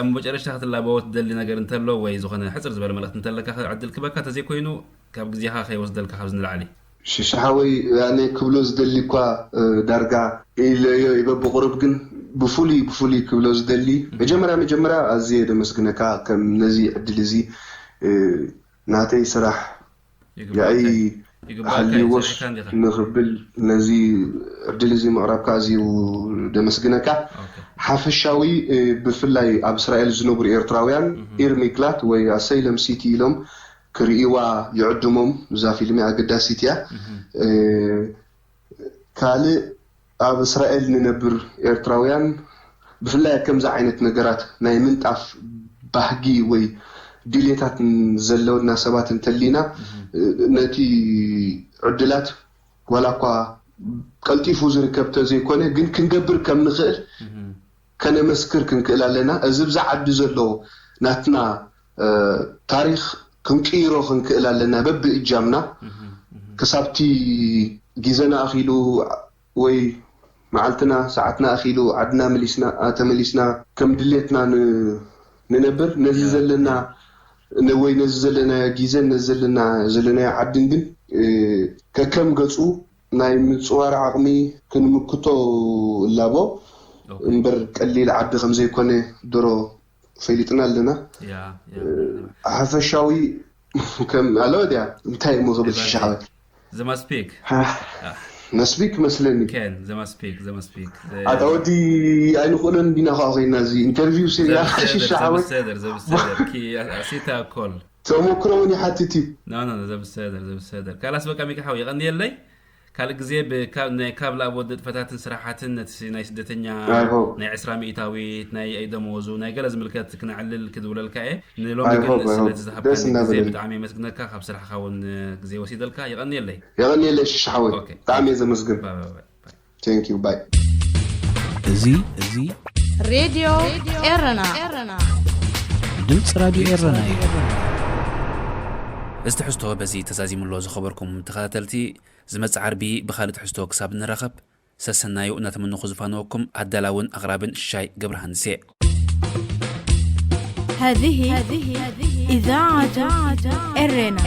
ኣብ መጨረሽታ ክትላበዎ ትደሊ ነገር እንተሎ ወይ ዝኾነ ሕፅር ዝበለ መልእኽቲ እንተለካ ዕድል ክበካ ተዘይኮይኑ ካብ ግዜኻ ከይወስደልካ ካብዚ ንላዕሊ ሽሻሓወይ ኣነ ክብሎ ዝደሊ እኳ እ፣ ዳርጋ ኢለዮ ይበ ብቁሩብ ግን ብፍሉይ ብፍሉይ ክብሎ ዝደሊ መጀመርያ መጀመርያ ኣዝየ ደመስግነካ ከም ነዚ ዕድል እዚ እ፣ ናተይ ስራሕ ያኢ ይግባእ ይግባካ እዩ፣ ሃልይዎስ ጸኒሕካ እንዲኻ። ንኽብል ነዚ ዕድል እዚ ምቕራብካ ኣዝዩ ደመስግነካ። ኦኬ። ሓፈሻዊ፣ እ፣ ብፍላይ ኣብ እስራኤል ዝነብሩ ኤርትራውያን፣ እህ። ኢር ሚክላት ወይ ኣሰይለም ሲቲ ኢሎም ክርእይዋ ይዕድሞም። እዛ ፊልም ኣገዳሲት እያ። እህ። እ፣ ካልእ ኣብ እስራኤል ንነብር ኤርትራውያን ብፍላይ ከምዚ ዓይነት ነገራት ናይ ምንጣፍ ባህጊ ወይ ድሌታት ዘለውና ሰባት እንተሊና፣ እህ። እ፣ ነቲ ዕድላት ዋላ እኳ ቀልጢፉ ዝርከብ ተዘይኮነ፣ ግን ክንገብር ከም ንኽእል እህ። ከነመስክር ክንክእል ኣለና። እዚ ብዛ ዓዲ ዘሎ ናትና፣ እ፣ ታሪኽ ክንቅይሮ ክንክእል ኣለና በብእጃምና። እህ፣ እህ። ክሳብቲ ግዜና ኣኺሉ ወይ መዓልትና ሰዓትና ኣኺሉ ዓድና መሊስና፣ ኣ፣ ተመሊስና ከም ድሌትና ን-፣ ንነብር። ነዚ ያ፣ ዘለና ያ። ን-፣ ወይ ነዚ ዘለናዮ ግዜን ነዚ ዘለና፣ ዘለናዮ ዓድን ግን፣ እ፣ ከከም ገጹ ናይ ምጽዋር ዓቕሚ ክንምክቶ እላቦ። ኦኬ። እምበር ቀሊል ዓዲ ከም ዘይኮነ ድሮ ፈሊጥና ኣለና። ያ፣ ያ። እ፣ ሓፈሻዊ ከም ኣሎ ድያ? እንታይ እሞ ክብል ደባቴ። ሽሻሓወት? ዘማስፔክ። ሃ፣ መስቢክ መስለኒ። ኬን፣ ዘማስፔክ፣ ዘማስፔክ። ኣታ ወዲ ኣይንኽእሎን እንዲና ኸዓ ኮይና እዚ ኢንተርቪው ሲ-፣ ያ ዘብሰደር፣ ሽሻሓወት። ዘብሰደር፣ ዘብሰደር። ኪ-፣ ኣሲታ ኮል። ተመክሮ እውን ይሓትት እዩ። ኖ፣ ኖ፣ ኖ፣ ዘብሰደር፣ ዘብሰደር። ካላስ በቃ ሚካ ሓው፣ የቐንየለይ። ካልእ ግዜ ብካ-፣ ናይ ካብ ላቦ ንጥፈታትን ስራሓትን ነቲ ናይ ስደተኛ I hope። ናይ ዕስራ ሚእታዊት፣ ናይ ደመወዙ፣ ናይ ገለ ዝምልከት ክነዕልል ክድውለልካ እየ። ንሎሚ I ግን hope፣ I ስለቲ hope። ዝሃብካኒ ደስ ግዜ እናበለኒ። ብጣዕሚ የመስግነካ። ካብ ስራሕኻ እውን ግዜ ወሲደልካ። የቐንየለይ። የቐንየለይ ሽሻሓወይ። ኦኬ። ብጣዕሚ እየ ዘመስግን። ባይ፣ ባይ፣ ባይ፣ ባይ። Thank you። ባይ። እዚ፣ እዚ ሬድዮ ኤረና። ድምፂ ራዲዮ ኤረና እዩ። እዚ ትሕዝቶ በዚ ተዛዚሙ ኣሎ። ዝኸበርኩም ተኸታተልቲ፣ ዝመጽእ ዓርቢ ብኻልእ ትሕዝቶ ክሳብ ንራኸብ፣ ሰሰናዩ እናተመነኹ ዝፋነወኩም ኣዳላውን ኣቕራብን ሽሻይ ገብረሃንስ እየ። هذه إذاعة إرنا.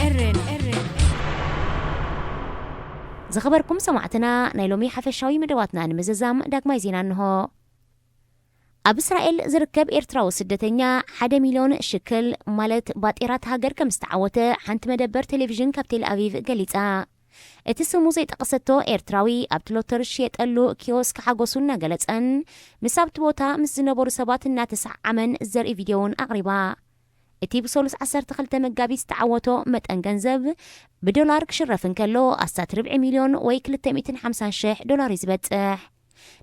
ዝኸበርኩም ሰማዕትና፣ ናይ ሎሚ ሓፈሻዊ መደባትና ንምዝዛም ዳግማይ ዜና እንሆ። ኣብ እስራኤል ዝርከብ ኤርትራዊ ስደተኛ ሓደ ሚልዮን ሽክል፣ ማለት ባጤራት ሃገር፣ ከም ዝተዓወተ ሓንቲ መደበር ቴሌቪዥን ካብ ቴል ኣቪቭ ገሊጻ። እቲ ስሙ ዘይጠቐሰቶ ኤርትራዊ ኣብቲ ሎተሪ ዝሽየጠሉ ኪዮስክ ሓጎሱ እናገለጸን ምስ ኣብቲ ቦታ ምስ ዝነበሩ ሰባት እናተሰዓዓመን ዘርኢ ቪድዮ እውን ኣቕሪባ። እቲ ብሰሉስ ዓሰርተ ክልተ መጋቢት ዝተዓወቶ መጠን ገንዘብ ብዶላር ክሽረፍ እንከሎ ኣስታት ርብዒ ሚልዮን ወይ ክልተ ሚእትን ሓምሳን ሽሕ ዶላር እዩ ዝበጽሕ።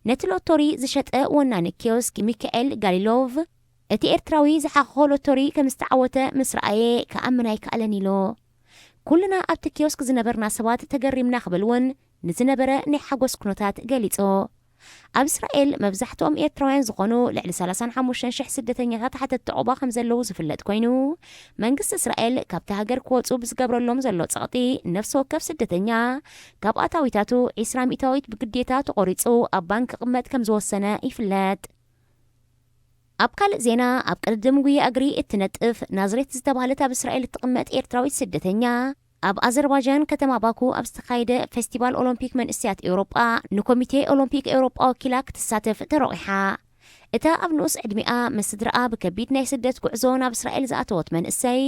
ነቲ ሎቶሪ ዝሸጠ ወናኒ ኪዮስክ ሚካኤል ጋሊሎቭ፣ እቲ ኤርትራዊ ዝሓኸኾ ሎቶሪ ከም ዝተዓወተ ምስ ረኣየ ክኣምን ኣይከኣለን ኢሉ። ኩልና ኣብቲ ኪዮስክ ዝነበርና ሰባት ተገሪምና ክብል እውን ንዝነበረ ናይ ሓጎስ ኩነታት ገሊጹ። ኣብ እስራኤል መብዛሕትኦም ኤርትራውያን ዝኾኑ ልዕሊ ሰላሳን ሓሙሽተን ሽሕ ስደተኛታት ሓተትቲ ዑቕባ ከም ዘለዉ ዝፍለጥ ኮይኑ፣ መንግስቲ እስራኤል ካብቲ ሃገር ክወጹ ብዝገብረሎም ዘሎ ጸቕጢ፣ ነፍሲ ወከፍ ስደተኛ ካብ ኣታዊታቱ ዒስራ ሚእታዊት ብግዴታ ተቖሪጹ ኣብ ባንክ ክቕመጥ ከም ዝወሰነ ይፍለጥ። ኣብ ካልእ ዜና፣ ኣብ ቅድድም ጉያ እግሪ እትነጥፍ ናዝሬት ዝተባህለት ኣብ እስራኤል እትቕመጥ ኤርትራዊት ስደተኛ፣ ኣብ ኣዘርባይጃን ከተማ ባኩ ኣብ ዝተኻየደ ፌስቲቫል ኦሎምፒክ መንእሰያት ኤውሮጳ፣ ንኮሚቴ ኦሎምፒክ ኤውሮጳ ወኪላ ክትሳተፍ ተሮቒሓ። እታ ኣብ ንኡስ ዕድሚኣ ምስ ስድራኣ ብከቢድ ናይ ስደት ጉዕዞ ናብ እስራኤል ዝኣተወት መንእሰይ፣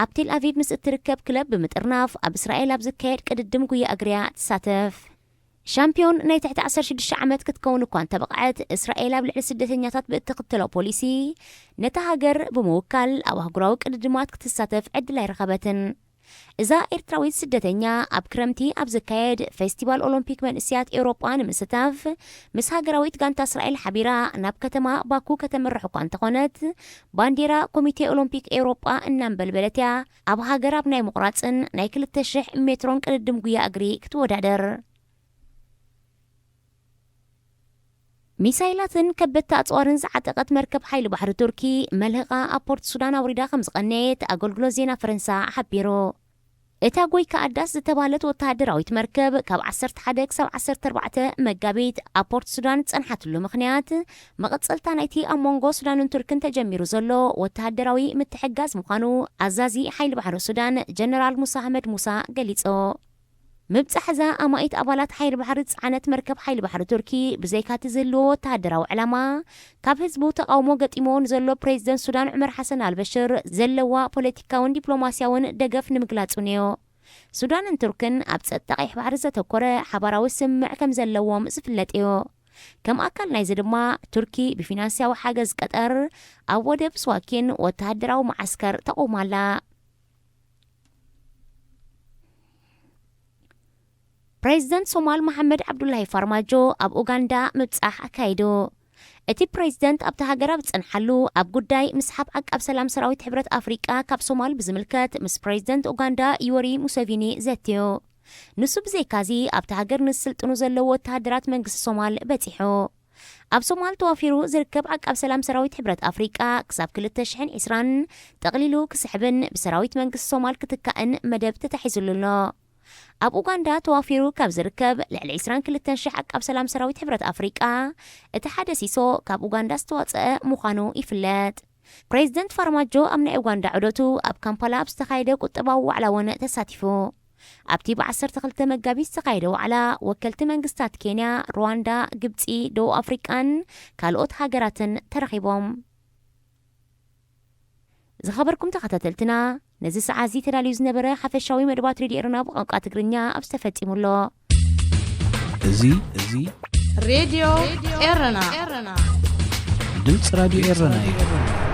ኣብ ቴል ኣቪቭ ምስ እትርከብ ክለብ ብምጥርናፍ ኣብ እስራኤል ኣብ ዝካየድ ቅድድም ጉያ እግሪያ ትሳተፍ። ሻምፒዮን ናይ ትሕቲ ዓሰርተ ሽዱሽተ ዓመት ክትከውን እኳ እንተበቕዐት፣ እስራኤል ኣብ ልዕሊ ስደተኛታት ብእትኽተሎ ፖሊሲ፣ ነታ ሃገር ብምውካል ኣብ ኣህጉራዊ ቅድድማት ክትሳተፍ ዕድል ኣይረኸበትን። እዛ ኤርትራዊት ስደተኛ ኣብ ክረምቲ ኣብ ዝካየድ ፌስቲቫል ኦሎምፒክ መንእሰያት ኤውሮጳ ንምስታፍ ምስ ሃገራዊት ጋንታ እስራኤል ሓቢራ ናብ ከተማ ባኩ ከተምርሕ እኳ እንተኾነት፣ ባንዴራ ኮሚቴ ኦሎምፒክ ኤውሮጳ እናንበልበለት እያ ኣብ ሃገር ኣብ ናይ ምቑራጽን ናይ ክልተ ሽሕ ሜትሮን ቅድድም ጉያ እግሪ ክትወዳደር። ሚሳይላትን ከበድቲ ኣጽዋርን ዝዓጠቐት መርከብ ሓይሊ ባሕሪ ቱርኪ መልህቓ ኣብ ፖርት ሱዳን ኣውሪዳ ከም ዝቐነየት ኣገልግሎት ዜና ፈረንሳ ሓቢሩ። እታ ጎይካ ኣዳስ ዝተባህለት ወተሃደራዊት መርከብ ካብ ዓሰርተ ሓደ ክሳብ ዓሰርተ ኣርባዕተ መጋቢት ኣብ ፖርት ሱዳን ዝጸንሓትሉ ምኽንያት፣ መቐጸልታ ናይቲ ኣብ መንጎ ሱዳንን ቱርክን ተጀሚሩ ዘሎ ወተሃደራዊ ምትሕግጋዝ ምዃኑ ኣዛዚ ሓይሊ ባሕሪ ሱዳን ጀነራል ሙሳ ኣህመድ ሙሳ ገሊጹ። ምብጻሕ እዛ ኣማኢት ኣባላት ሓይሊ ባሕሪ ዝጸዓነት መርከብ ሓይሊ ባሕሪ ቱርኪ፣ ብዘይካ'ቲ ዝህልዎ ወተሃደራዊ ዕላማ፣ ካብ ህዝቡ ተቓውሞ ገጢምዎ ንዘሎ ፕሬዚደንት ሱዳን ዑመር ሓሰን ኣልበሽር ዘለዋ ፖለቲካውን ዲፕሎማስያውን ደገፍ ንምግላጽ እውን እዩ። ሱዳንን ቱርክን ኣብ ጸጥታ ቀይሕ ባሕሪ ዘተኮረ ሓባራዊ ስምምዕ ከም ዘለዎም ዝፍለጥ እዩ። ከም ኣካል ናይዚ ድማ፣ ቱርኪ ብፊናንስያዊ ሓገዝ ቀጠር ኣብ ወደብ ስዋኪን ወተሃደራዊ መዓስከር ተቑማ ኣላ። ፕሬዚደንት ሶማል መሓመድ ዓብዱላሂ ፋርማጆ ኣብ ኡጋንዳ ምብጻሕ ኣካይዱ። እቲ ፕሬዚደንት ኣብቲ ሃገር ኣብ ዝጸንሓሉ፣ ኣብ ጉዳይ ምስሓብ ዓቃብ ሰላም ሰራዊት ሕብረት ኣፍሪቃ ካብ ሶማል ብዝምልከት ምስ ፕሬዚደንት ኡጋንዳ ዩወሪ ሙሴቪኒ ዘትዩ። ንሱ ብዘይካዚ ኣብቲ ሃገር ንዝስልጥኑ ዘለዉ ወተሃደራት መንግስቲ ሶማል በጺሑ። ኣብ ሶማል ተዋፊሩ ዝርከብ ዓቃብ ሰላም ሰራዊት ሕብረት ኣፍሪቃ ክሳብ ክልተ ሽሕን ዕስራን ጠቕሊሉ ክስሕብን ብሰራዊት መንግስቲ ሶማል ክትካእን መደብ ተታሒዙሉ ኣሎ። ኣብ ኡጋንዳ ተዋፊሩ ካብ ዝርከብ ልዕሊ ዕስራን ክልተን ሽሕ ዓቃብ ሰላም ሰራዊት ሕብረት ኣፍሪቃ፣ እቲ ሓደ ሲሶ ካብ ኡጋንዳ ዝተዋጸአ ምዃኑ ይፍለጥ። ፕሬዚደንት ፋርማጆ ኣብ ናይ ኡጋንዳ ዑደቱ ኣብ ካምፓላ ኣብ ዝተኻየደ ቁጠባዊ ዋዕላ እውን ተሳቲፉ። ኣብቲ ብ ዓሰርተ ክልተ መጋቢት ዝተኻየደ ዋዕላ፣ ወከልቲ መንግስታት ኬንያ፣ ሩዋንዳ፣ ግብጺ፣ ደቡብ ኣፍሪቃን ካልኦት ሃገራትን ተረኺቦም። ዝኸበርኩም ተኸታተልትና፣ ነዚ ሰዓት እዚ ተዳልዩ ዝነበረ ሓፈሻዊ መደባት ሬድዮ ኤረና ብቋንቋ ትግርኛ ኣብ ዝተፈጺሙ ኣሎ። እዚ፣ እዚ ሬድዮ ኤረና። ድምፂ ራድዮ ኤረና እዩ።